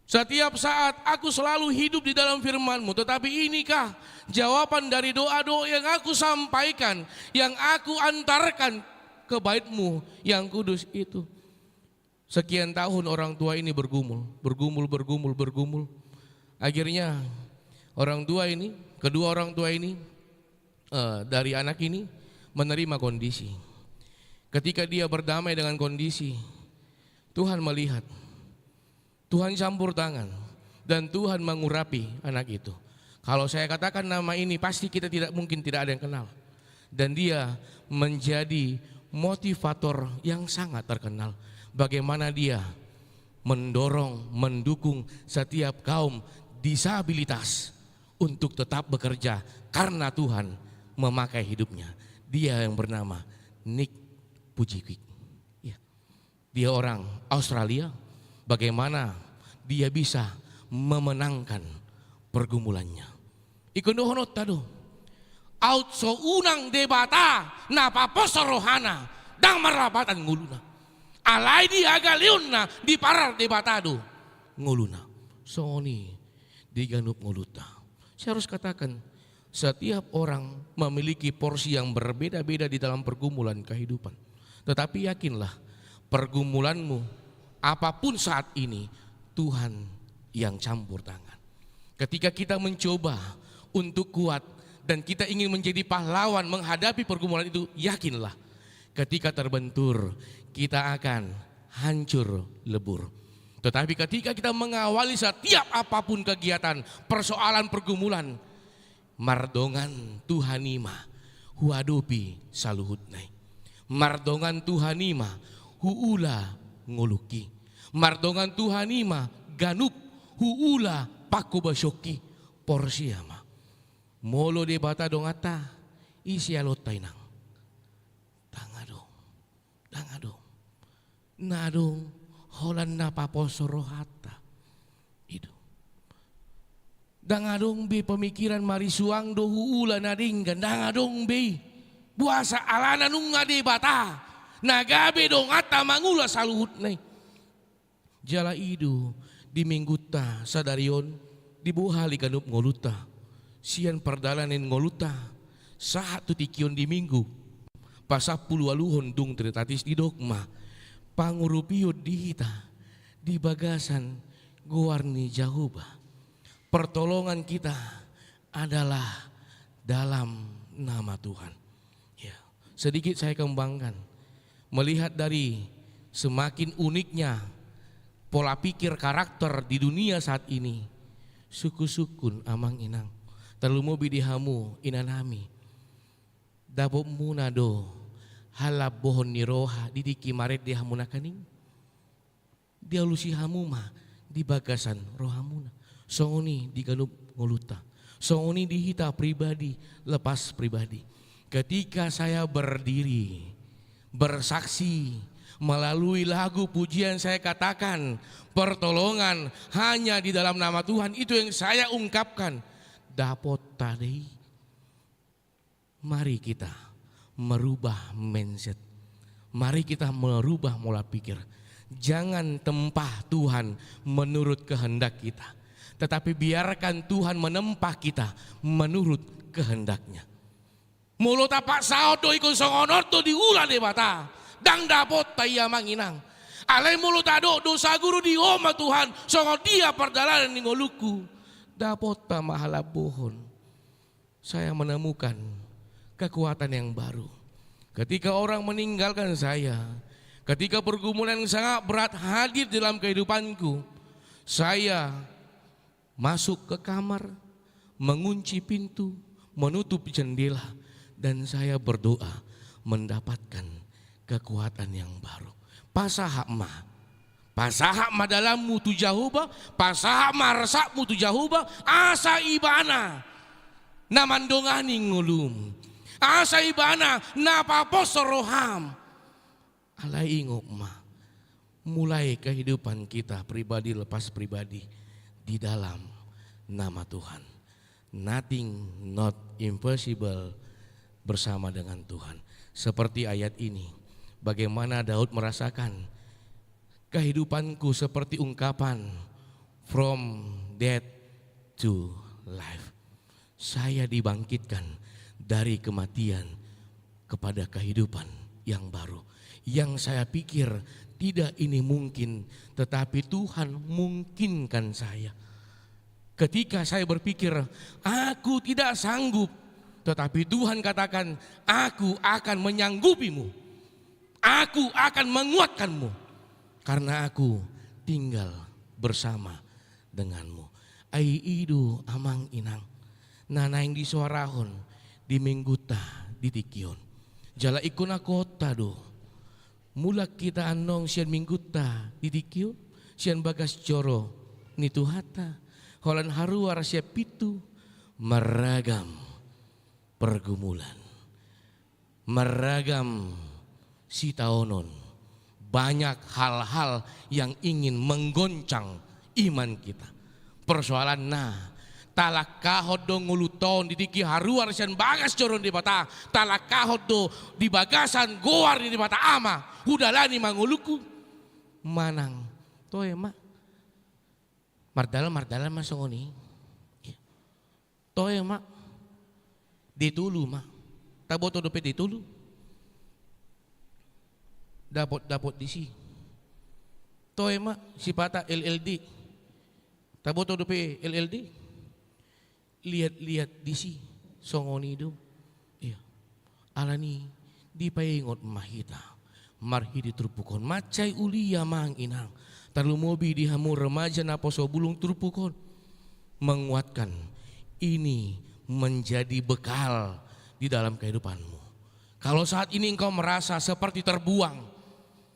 Setiap saat aku selalu hidup di dalam firman-Mu, tetapi inikah jawaban dari doa-doa yang aku sampaikan, yang aku antarkan ke Bait-Mu yang kudus itu?" Sekian tahun orang tua ini bergumul, bergumul, bergumul, bergumul. Akhirnya orang tua ini, kedua orang tua ini, eh, dari anak ini menerima kondisi. Ketika dia berdamai dengan kondisi, Tuhan melihat, Tuhan campur tangan, dan Tuhan mengurapi anak itu. Kalau saya katakan nama ini, pasti kita tidak mungkin tidak ada yang kenal. Dan dia menjadi motivator yang sangat terkenal. Bagaimana dia mendorong, mendukung setiap kaum disabilitas untuk tetap bekerja karena Tuhan memakai hidupnya. Dia yang bernama Nick Vujicic. Ya. Dia orang Australia, bagaimana dia bisa memenangkan pergumulannya. Ingkon dohononta do, aut so unang Debata na paposo rohana, ndang marlapatan ngoluna. Alai di hagaleonna diparar Debata do ngoluna. Songon i di ganup ngolunta. Saya harus katakan, setiap orang memiliki porsi yang berbeda-beda di dalam pergumulan kehidupan. Tetapi yakinlah, pergumulanmu apapun saat ini, Tuhan yang campur tangan. Ketika kita mencoba untuk kuat, dan kita ingin menjadi pahlawan menghadapi pergumulan itu, yakinlah, ketika terbentur, kita akan hancur lebur. Tetapi ketika kita mengawali setiap apapun kegiatan, persoalan, pergumulan, mardongan Tuhan i ma huadopi saluhutna i. Mardongan Tuhan i ma huula ngolungki. Mardongan Tuhan i ma ganup huula pangkobasonki. Porsea ma. Molo Debata donganta, ise alonta, Inang? Ndang adong. Ndang adong. Na adong holan na paposo rohanta. I do. Ndang adong be pemikiran marisuang do huula na denggan. Ndang adong be i. Boasa? Alana nunga Debata na gabe donganta mangula saluhutna i. Jala i do, di Minggunta sadari on, dibohal i ganup ngolunta sian pardalanan ni ngolunta sahat tu tingki on di Minggu pasampuluualuhon dung Trinitatis. Didok ma pangurupion di hita di bagasan goar ni Jahowa. Pertolongan kita adalah dalam nama Tuhan. Ya, sedikit saya kembangkan. Melihat dari semakin uniknya pola pikir karakter di dunia saat ini, sungkun-sungkun, Amang Inang, tarlumobi di hamu inanami, dapotmuna do halambohon ni roha di tingki marende hamu nangkaning? Dialusi hamu ma di bagasan rohamuna. Songon i di ganup ngolunta. Songon i di hita pribadi lepas pribadi. Ketika saya berdiri, bersaksi, melalui lagu pujian saya katakan, pertolongan hanya di dalam nama Tuhan, itu yang saya ungkapkan. Dapotta do i. Mari kita merubah mindset. Mari kita merubah pola pikir. Jangan tempa Tuhan menurut kehendak kita, tetapi biarkan Tuhan menempa kita menurut kehendak-Nya. Molo tapaksahon do ingkon songon on do diula Debata, ndang dapotta i, Amang Inang. Alai molo tadok do saguru di Ho ma Tuhan, songon dia pardalanan ni ngolungku, dapotta ma halambohon. Saya menemukan kekuatan yang baru. Ketika orang meninggalkan saya, ketika pergumulan yang sangat berat hadir dalam kehidupanku, saya masuk ke kamar, mengunci pintu, menutup jendela, dan saya berdoa mendapatkan kekuatan yang baru. Pasahat ma. Pasahat ma dalanmu tu Jahowa, pasahat ma arasatmu tu Jahowa, asa Ibana na mandongani ngolum, asa Ibana na paposo roham. Alai ingot ma, mulai kehidupan kita pribadi lepas pribadi di dalam nama Tuhan. Nothing not impossible bersama dengan Tuhan. Seperti ayat ini, bagaimana Daud merasakan, "Kehidupanku seperti ungkapan from death to life." Saya dibangkitkan dari kematian kepada kehidupan yang baru. Yang saya pikir tidak ini mungkin, tetapi Tuhan mungkinkan saya. Ketika saya berpikir, "Aku tidak sanggup," tetapi Tuhan katakan, "Aku akan menyanggupimu. Aku akan menguatkanmu, karena Aku tinggal bersama denganmu." Ai i do, Amang Inang, na naeng disoarahon di Minggunta di tingki on. Jala ingkon agotta do. Mulak hita annon sian Minggunta di tingki on, sian bagas joro ni Tuhanta, holan haruar sian pintu, marragam pergumulan, marragam sitaonon, banyak hal-hal yang ingin menggoncang iman kita. Persoalanna, talangkahon do ngolunta on di tingki haruar sian bagas joro ni Debata, talangkahon do di bagasan goar ni Debata Ama, hudalani ma ngolungku. Manang, toe ma. Mardalan, mardalan ma songon i. Toe ma. D tolu ma. Taboto dope D tolu. Dapot, dapot disi. Toe ma, sipata L L D. Taboto dope L L D. Liat, liat disi. Songon i do. Ia. Alani dipaingot ma hita marhite turpuk on. Mansai uli amang inang, tarlumobi di hamu remaja naposo bulung turpuk on. Menguatkan ini menjadi bekal di dalam kehidupanmu. Kalau saat ini engkau merasa seperti terbuang,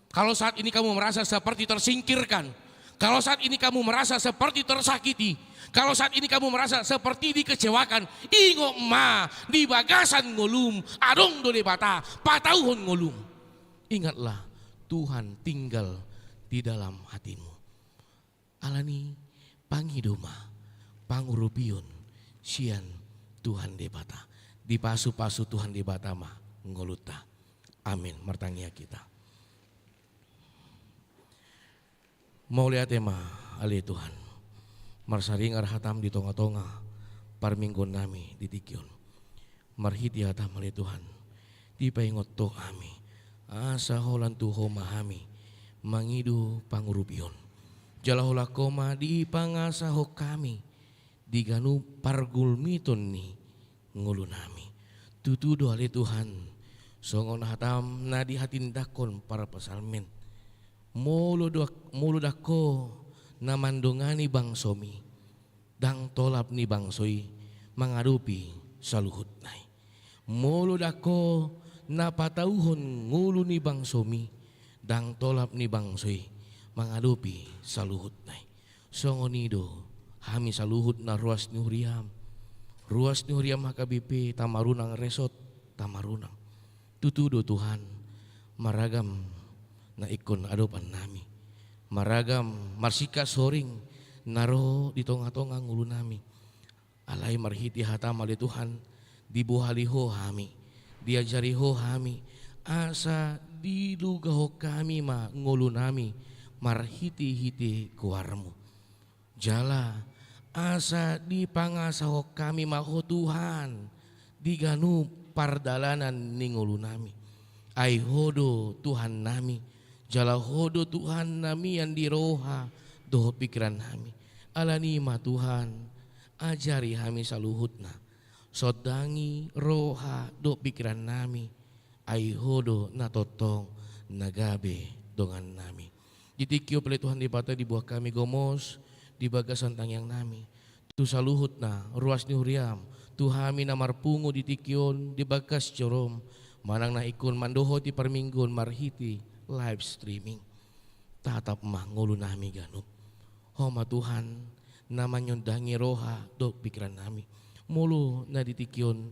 kalau saat ini kamu merasa seperti tersingkirkan, kalau saat ini kamu merasa seperti tersakiti, kalau saat ini kamu merasa seperti dikecewakan, ingot ma, di bagasan ngolum adong do Debata patauhon ngolum. Ingatlah, Tuhan tinggal di dalam hatimu. Alani, pangido ma pangurupion sian Tuhan Debata. Dipasu-pasu Tuhan Debata ma ngolunta. Amin. Martangiang hita. Mauliate ma, ale Tuhan, marsaringar hatam di tonga-tonga parmingguon nami di tingki on. Marhite hatam, ale Tuhan, dipaingot Ho hami, asa holan tu Ho ma hami mangido pangurupion. Jala holan Ho ma dipangasahon hami di ganup pargulmiton ni ngolu nami. Tutu do, ale Tuhan, songon hatam na dihatindangkon parpsalmen. Molo do, molo ndang Ho na mandongani bangsomi, ndang tolap ni bangso i mangadopi saluhutna i. Molo ndang Ho na patauhon ngolu ni bangsomi, ndang tolap ni bangso i mangadopi saluhutna i. Songon i do hami saluhut na ruas ni huriam. Ruas ni huriam H K B P Tamarunang Resort Tamarunang. Tutu do Tuhan, maragam na ingkon adopan nami. Maragam marsingkat soring na ro di tonga-tonga ngolu nami. Alai marhite hatam, ale Tuhan, dibohali Ho hami, diajari Ho hami, asa dilugahon hami ma ngolu nami marhite-hite goarmu. Jala asa dipangasahon hami ma Ho Tuhan di ganup pardalanan ni ngolu nami. Ai Ho do Tuhan nami, jala Ho do Tuhan na mian di roha dohot pingkiran nami. Alani ma Tuhan, ajari hami saluhutna, sondangi roha dohot pingkiran nami, ai Ho do na tongtong na gabe dongan nami. Di tingki on pe, ale Tuhan Debata, dibuat hami gomos di bagasan tangiang nami tu saluhutna ruas ni huriam, tu hami na marpungu di tingki on di bagas jorom, manang na ingkon mandohoti parmingguon marhite live streaming. Tatap ma ngolu nami ganup. Ho ma Tuhan na manyondangi roha dohot pingkiran nami. Molo na di tingki on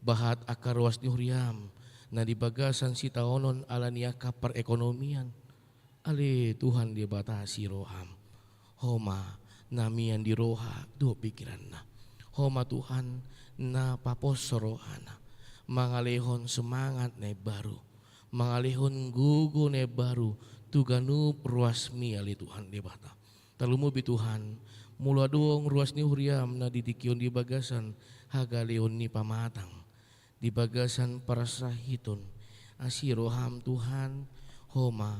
bahat angka ruas ni huriam na di bagasan sitaonon ala ni angka perekonomian, ale Tuhan Debata asi roham. Ho ma na mian di roha dohot pingkiranna. Ho ma Tuhan na paposhon rohana, mangalehon semangat na imbaru, mangalehon gogo na imbaru tu ganup ruasmi, ale Tuhan Debata. Tarlumobi Tuhan, molo adong ruas ni huriam na di tingki on di bagasan hagaleon ni pamatang, di bagasan parsahiton, asi roham Tuhan, Ho ma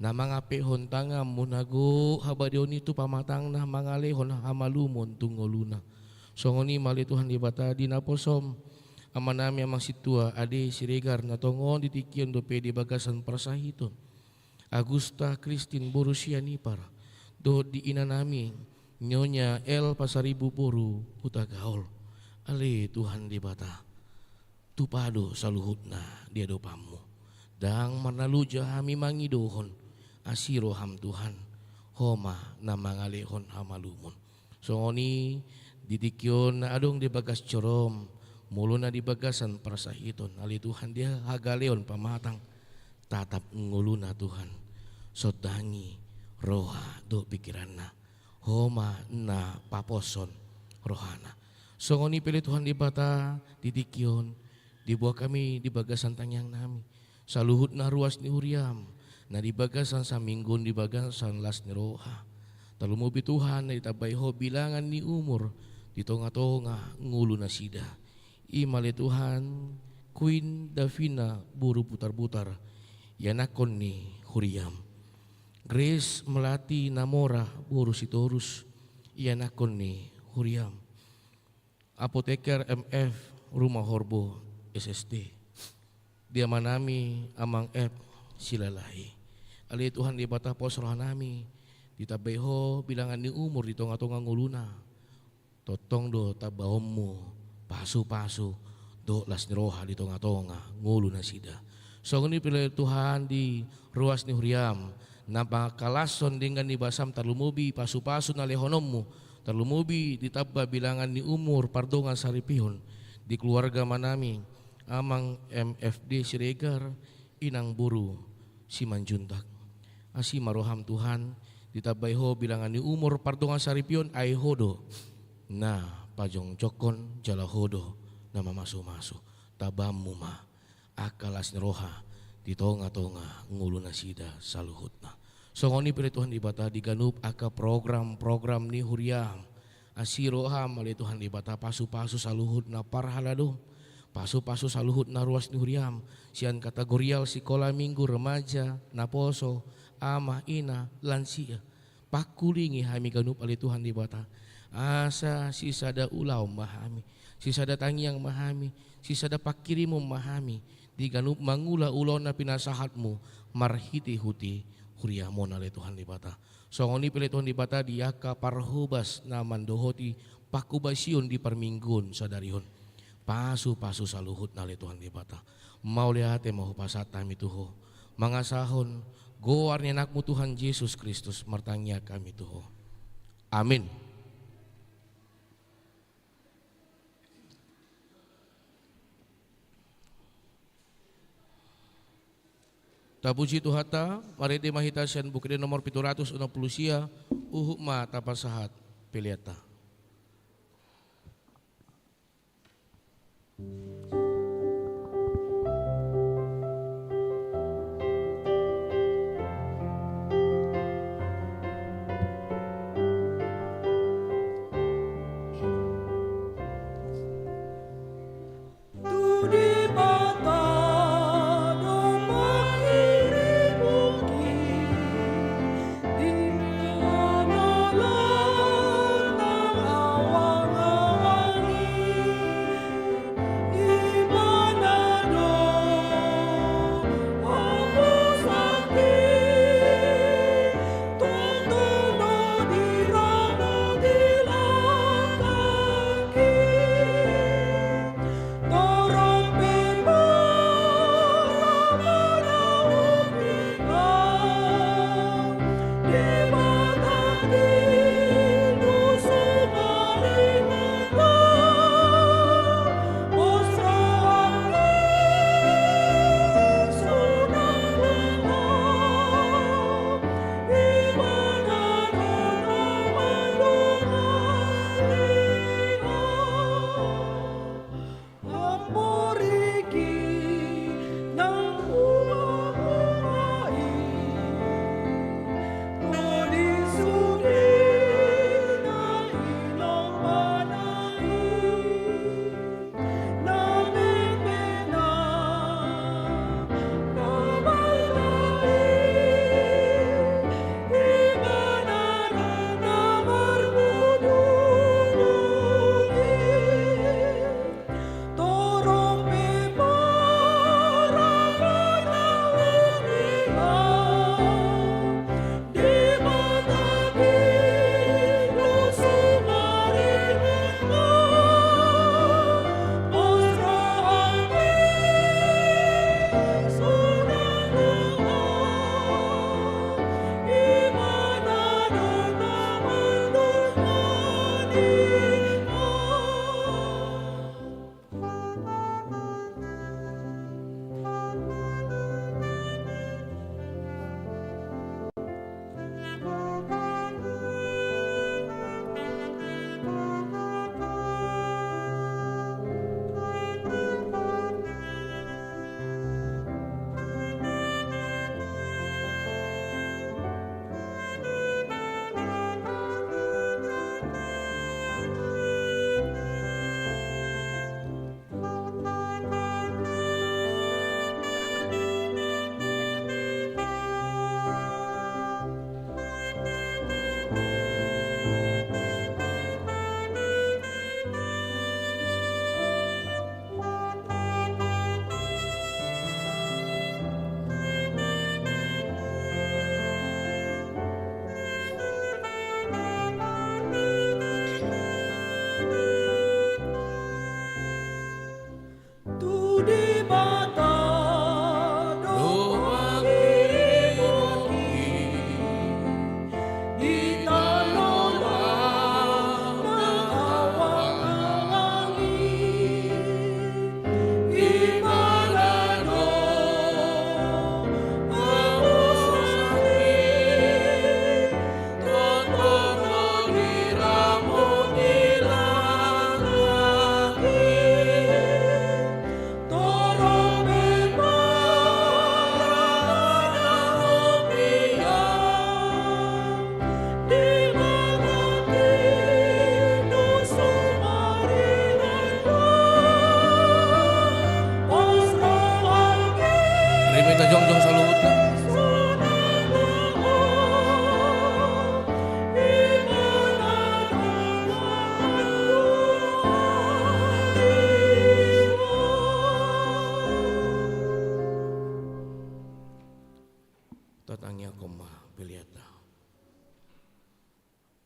na mangampehon tanganmu na gok habadiaon i tu pamatangna, mangalehon hamalumon tu ngoluna. Songon i ma, ale Tuhan Debata, di naposom amanami Amang Sintua Ade Siregar na tongon di tingki on dope di bagasan parsahiton, Agusta Kristin boru Sianipar, dohot di inanami Nyonya L Pasaribu boru Hutagaol. Ale Tuhan Debata, tupa do saluhutna di adopanmu. Ndang marnaloja hami mangidohon, asi roham Tuhan, Ho ma na mangalehon hamalumon. Songon i di tingki on na adong di bagas jorom, molo na di bagasan parsahiton, ale Tuhan, di hagaleon pamatang, tatap ngoluna Tuhan, sondangi roha dohot pingkiranna, Ho ma na paposhon rohana. Songon i pe, ale Tuhan Debata, di tingki on dibuat hami di bagasan tangiang nami saluhutna ruas ni huriam na di bagasan saminggu on di bagasan las ni roha. Tarlumobi Tuhan na ditambai Ho bilangan ni umur di tonga-tonga ngolu nasida. I ma, ale Tuhan, Queen Davina boru Butarbutar, ianakhon ni huriam. Grace Melati Namora boru Sitorus, ianakhon ni huriam. Apoteker M F Rumahorbo S S T. Di amanami Amang F Silalahi. Ale Tuhan Debata, pos rohanami, ditambai Ho bilangan ni umur di tonga-tonga ngoluna. Tongtong do tambaonmu pasupasu dohot las ni roha di tonga-tonga ngolu nasida. Songon i pe ale Tuhan di ruas ni huriam, na mangkalashon denggan ni basam, tarlumobi pasupasu na lehononmu, tarlumobi ditamba bilangan ni umur pardongan saripeon di keluarga amanami, Amang M F D Siregar, Inang boru Simanjuntak. Asi ma roham Tuhan, ditambai Ho bilangan ni umur pardongan saripeon, ai Ho do na pajongjongkon jala Ho do na mamasumasu. Tambaonmu ma angka las ni roha di tonga-tonga ngolu nasida saluhutna. Songon i pe ale Tuhan Debata di ganup angka program-program ni huriam. Asi roham ale Tuhan Debata pasupasu saluhutna parhalado. Pasupasu saluhutna ruas ni huriam. Sian kategorial sikola minggu, remaja, naposo, ama, ina, lansia. Pangkulingi hami ganup ale Tuhan Debata. Asa sisada ulaon ma hami, sisada tangiang ma hami, sisada pangkirimon ma hami di ganup mangula ulaon na pinasahatmu marhitehite huriam on ale Tuhan Debata. Songon i pe ale Tuhan Debata di angka parhobas na mandohoti panghobasion di parmingguon sadari on. Pasupasu saluhutna ale Tuhan Debata. Mauliate ma hupasahat hami tu Ho, mangasahon goar ni Anakmu Tuhan Jesus Kristus martangiang hami tu Ho. Amin. Tapuji Tuhanta, marende ma hita sian Buku Ende nomor pitu ratus onom pulu sia, huhut ma tapasahat peleanta.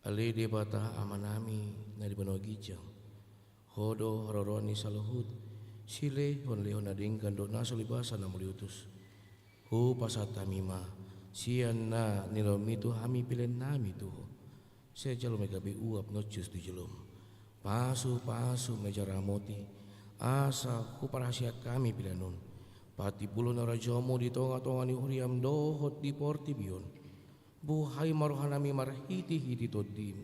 Ale Debata Amanami na di banua ginjang, Ho do haroroan ni saluhut silehonlehon na denggan dohot na so libasan na mauliutus. Hupasahat hami ma sian na nilehonmi tu hami peleannami tu Ho, sai jalo ma i gabe uap na hushus tu joloM. Pasupasu ma i jala ramoti, asa huparhaseang hami pelean on patimbulhon harajaonMu di tongatonga ni huriaM dohot di portibi on. Buhai ma rohanami marhitehite TondiM,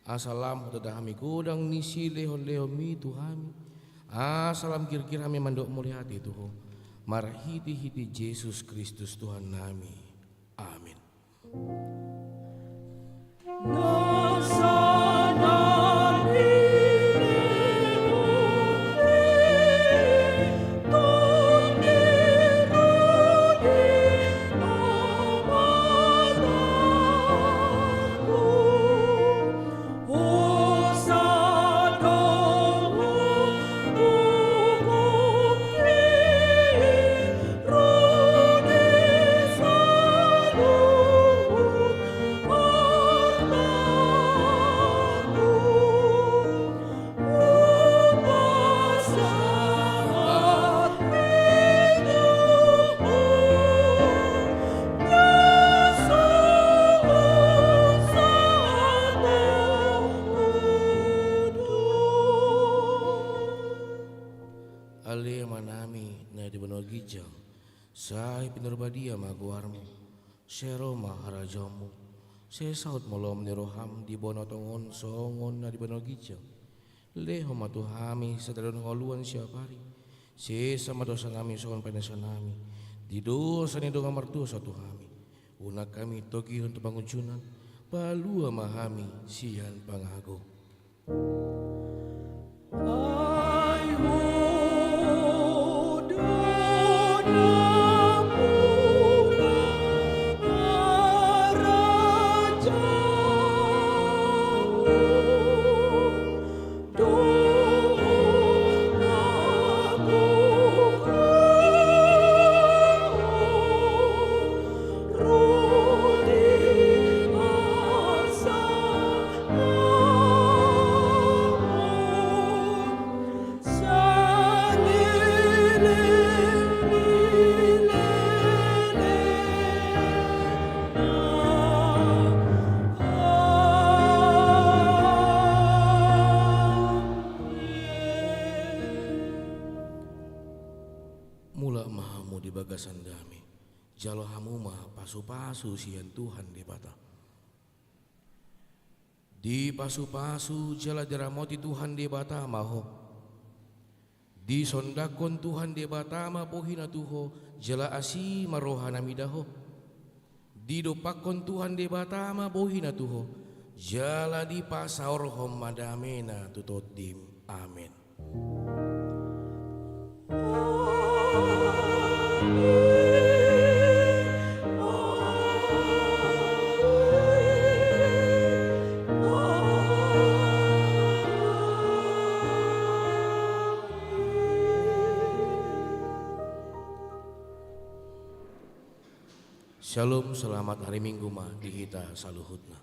asa lam hutanda hami godang ni silehonlehonmi tu hami, asa lam girgir hami mandok mauliate tu Ho, marhitehite Jesus Kristus Tuhannami. Amen. Ale Amanami na di banua ginjang, sai pinarbadia ma goarMu. Sai ro ma harajaonMu. Sai saut ma lomo ni rohaM di banua tonga on songon na di banua ginjang. Lehon ma tu hami sadari on hangoluan siapari. Sesa ma dosanami songon panesanami di dosa ni dongan mardosa tu hami. Unang hami togihon tu pangunjunan. Palua ma hami sian pangago. Mulak ma hamu di bagasan dame, jalo hamu ma pasupasu sian Tuhan Debata. Dipasupasu jala diramoti Tuhan Debata ma ho. Disondangkon Tuhan Debata ma bohina tu ho, jala asi ma rohana mida ho. Didompakkon Tuhan Debata ma bohina tu ho, jala dipasaorhon ma damena tu tondim. Amen. Syalom, selamat hari Minggu ma di hita saluhutna.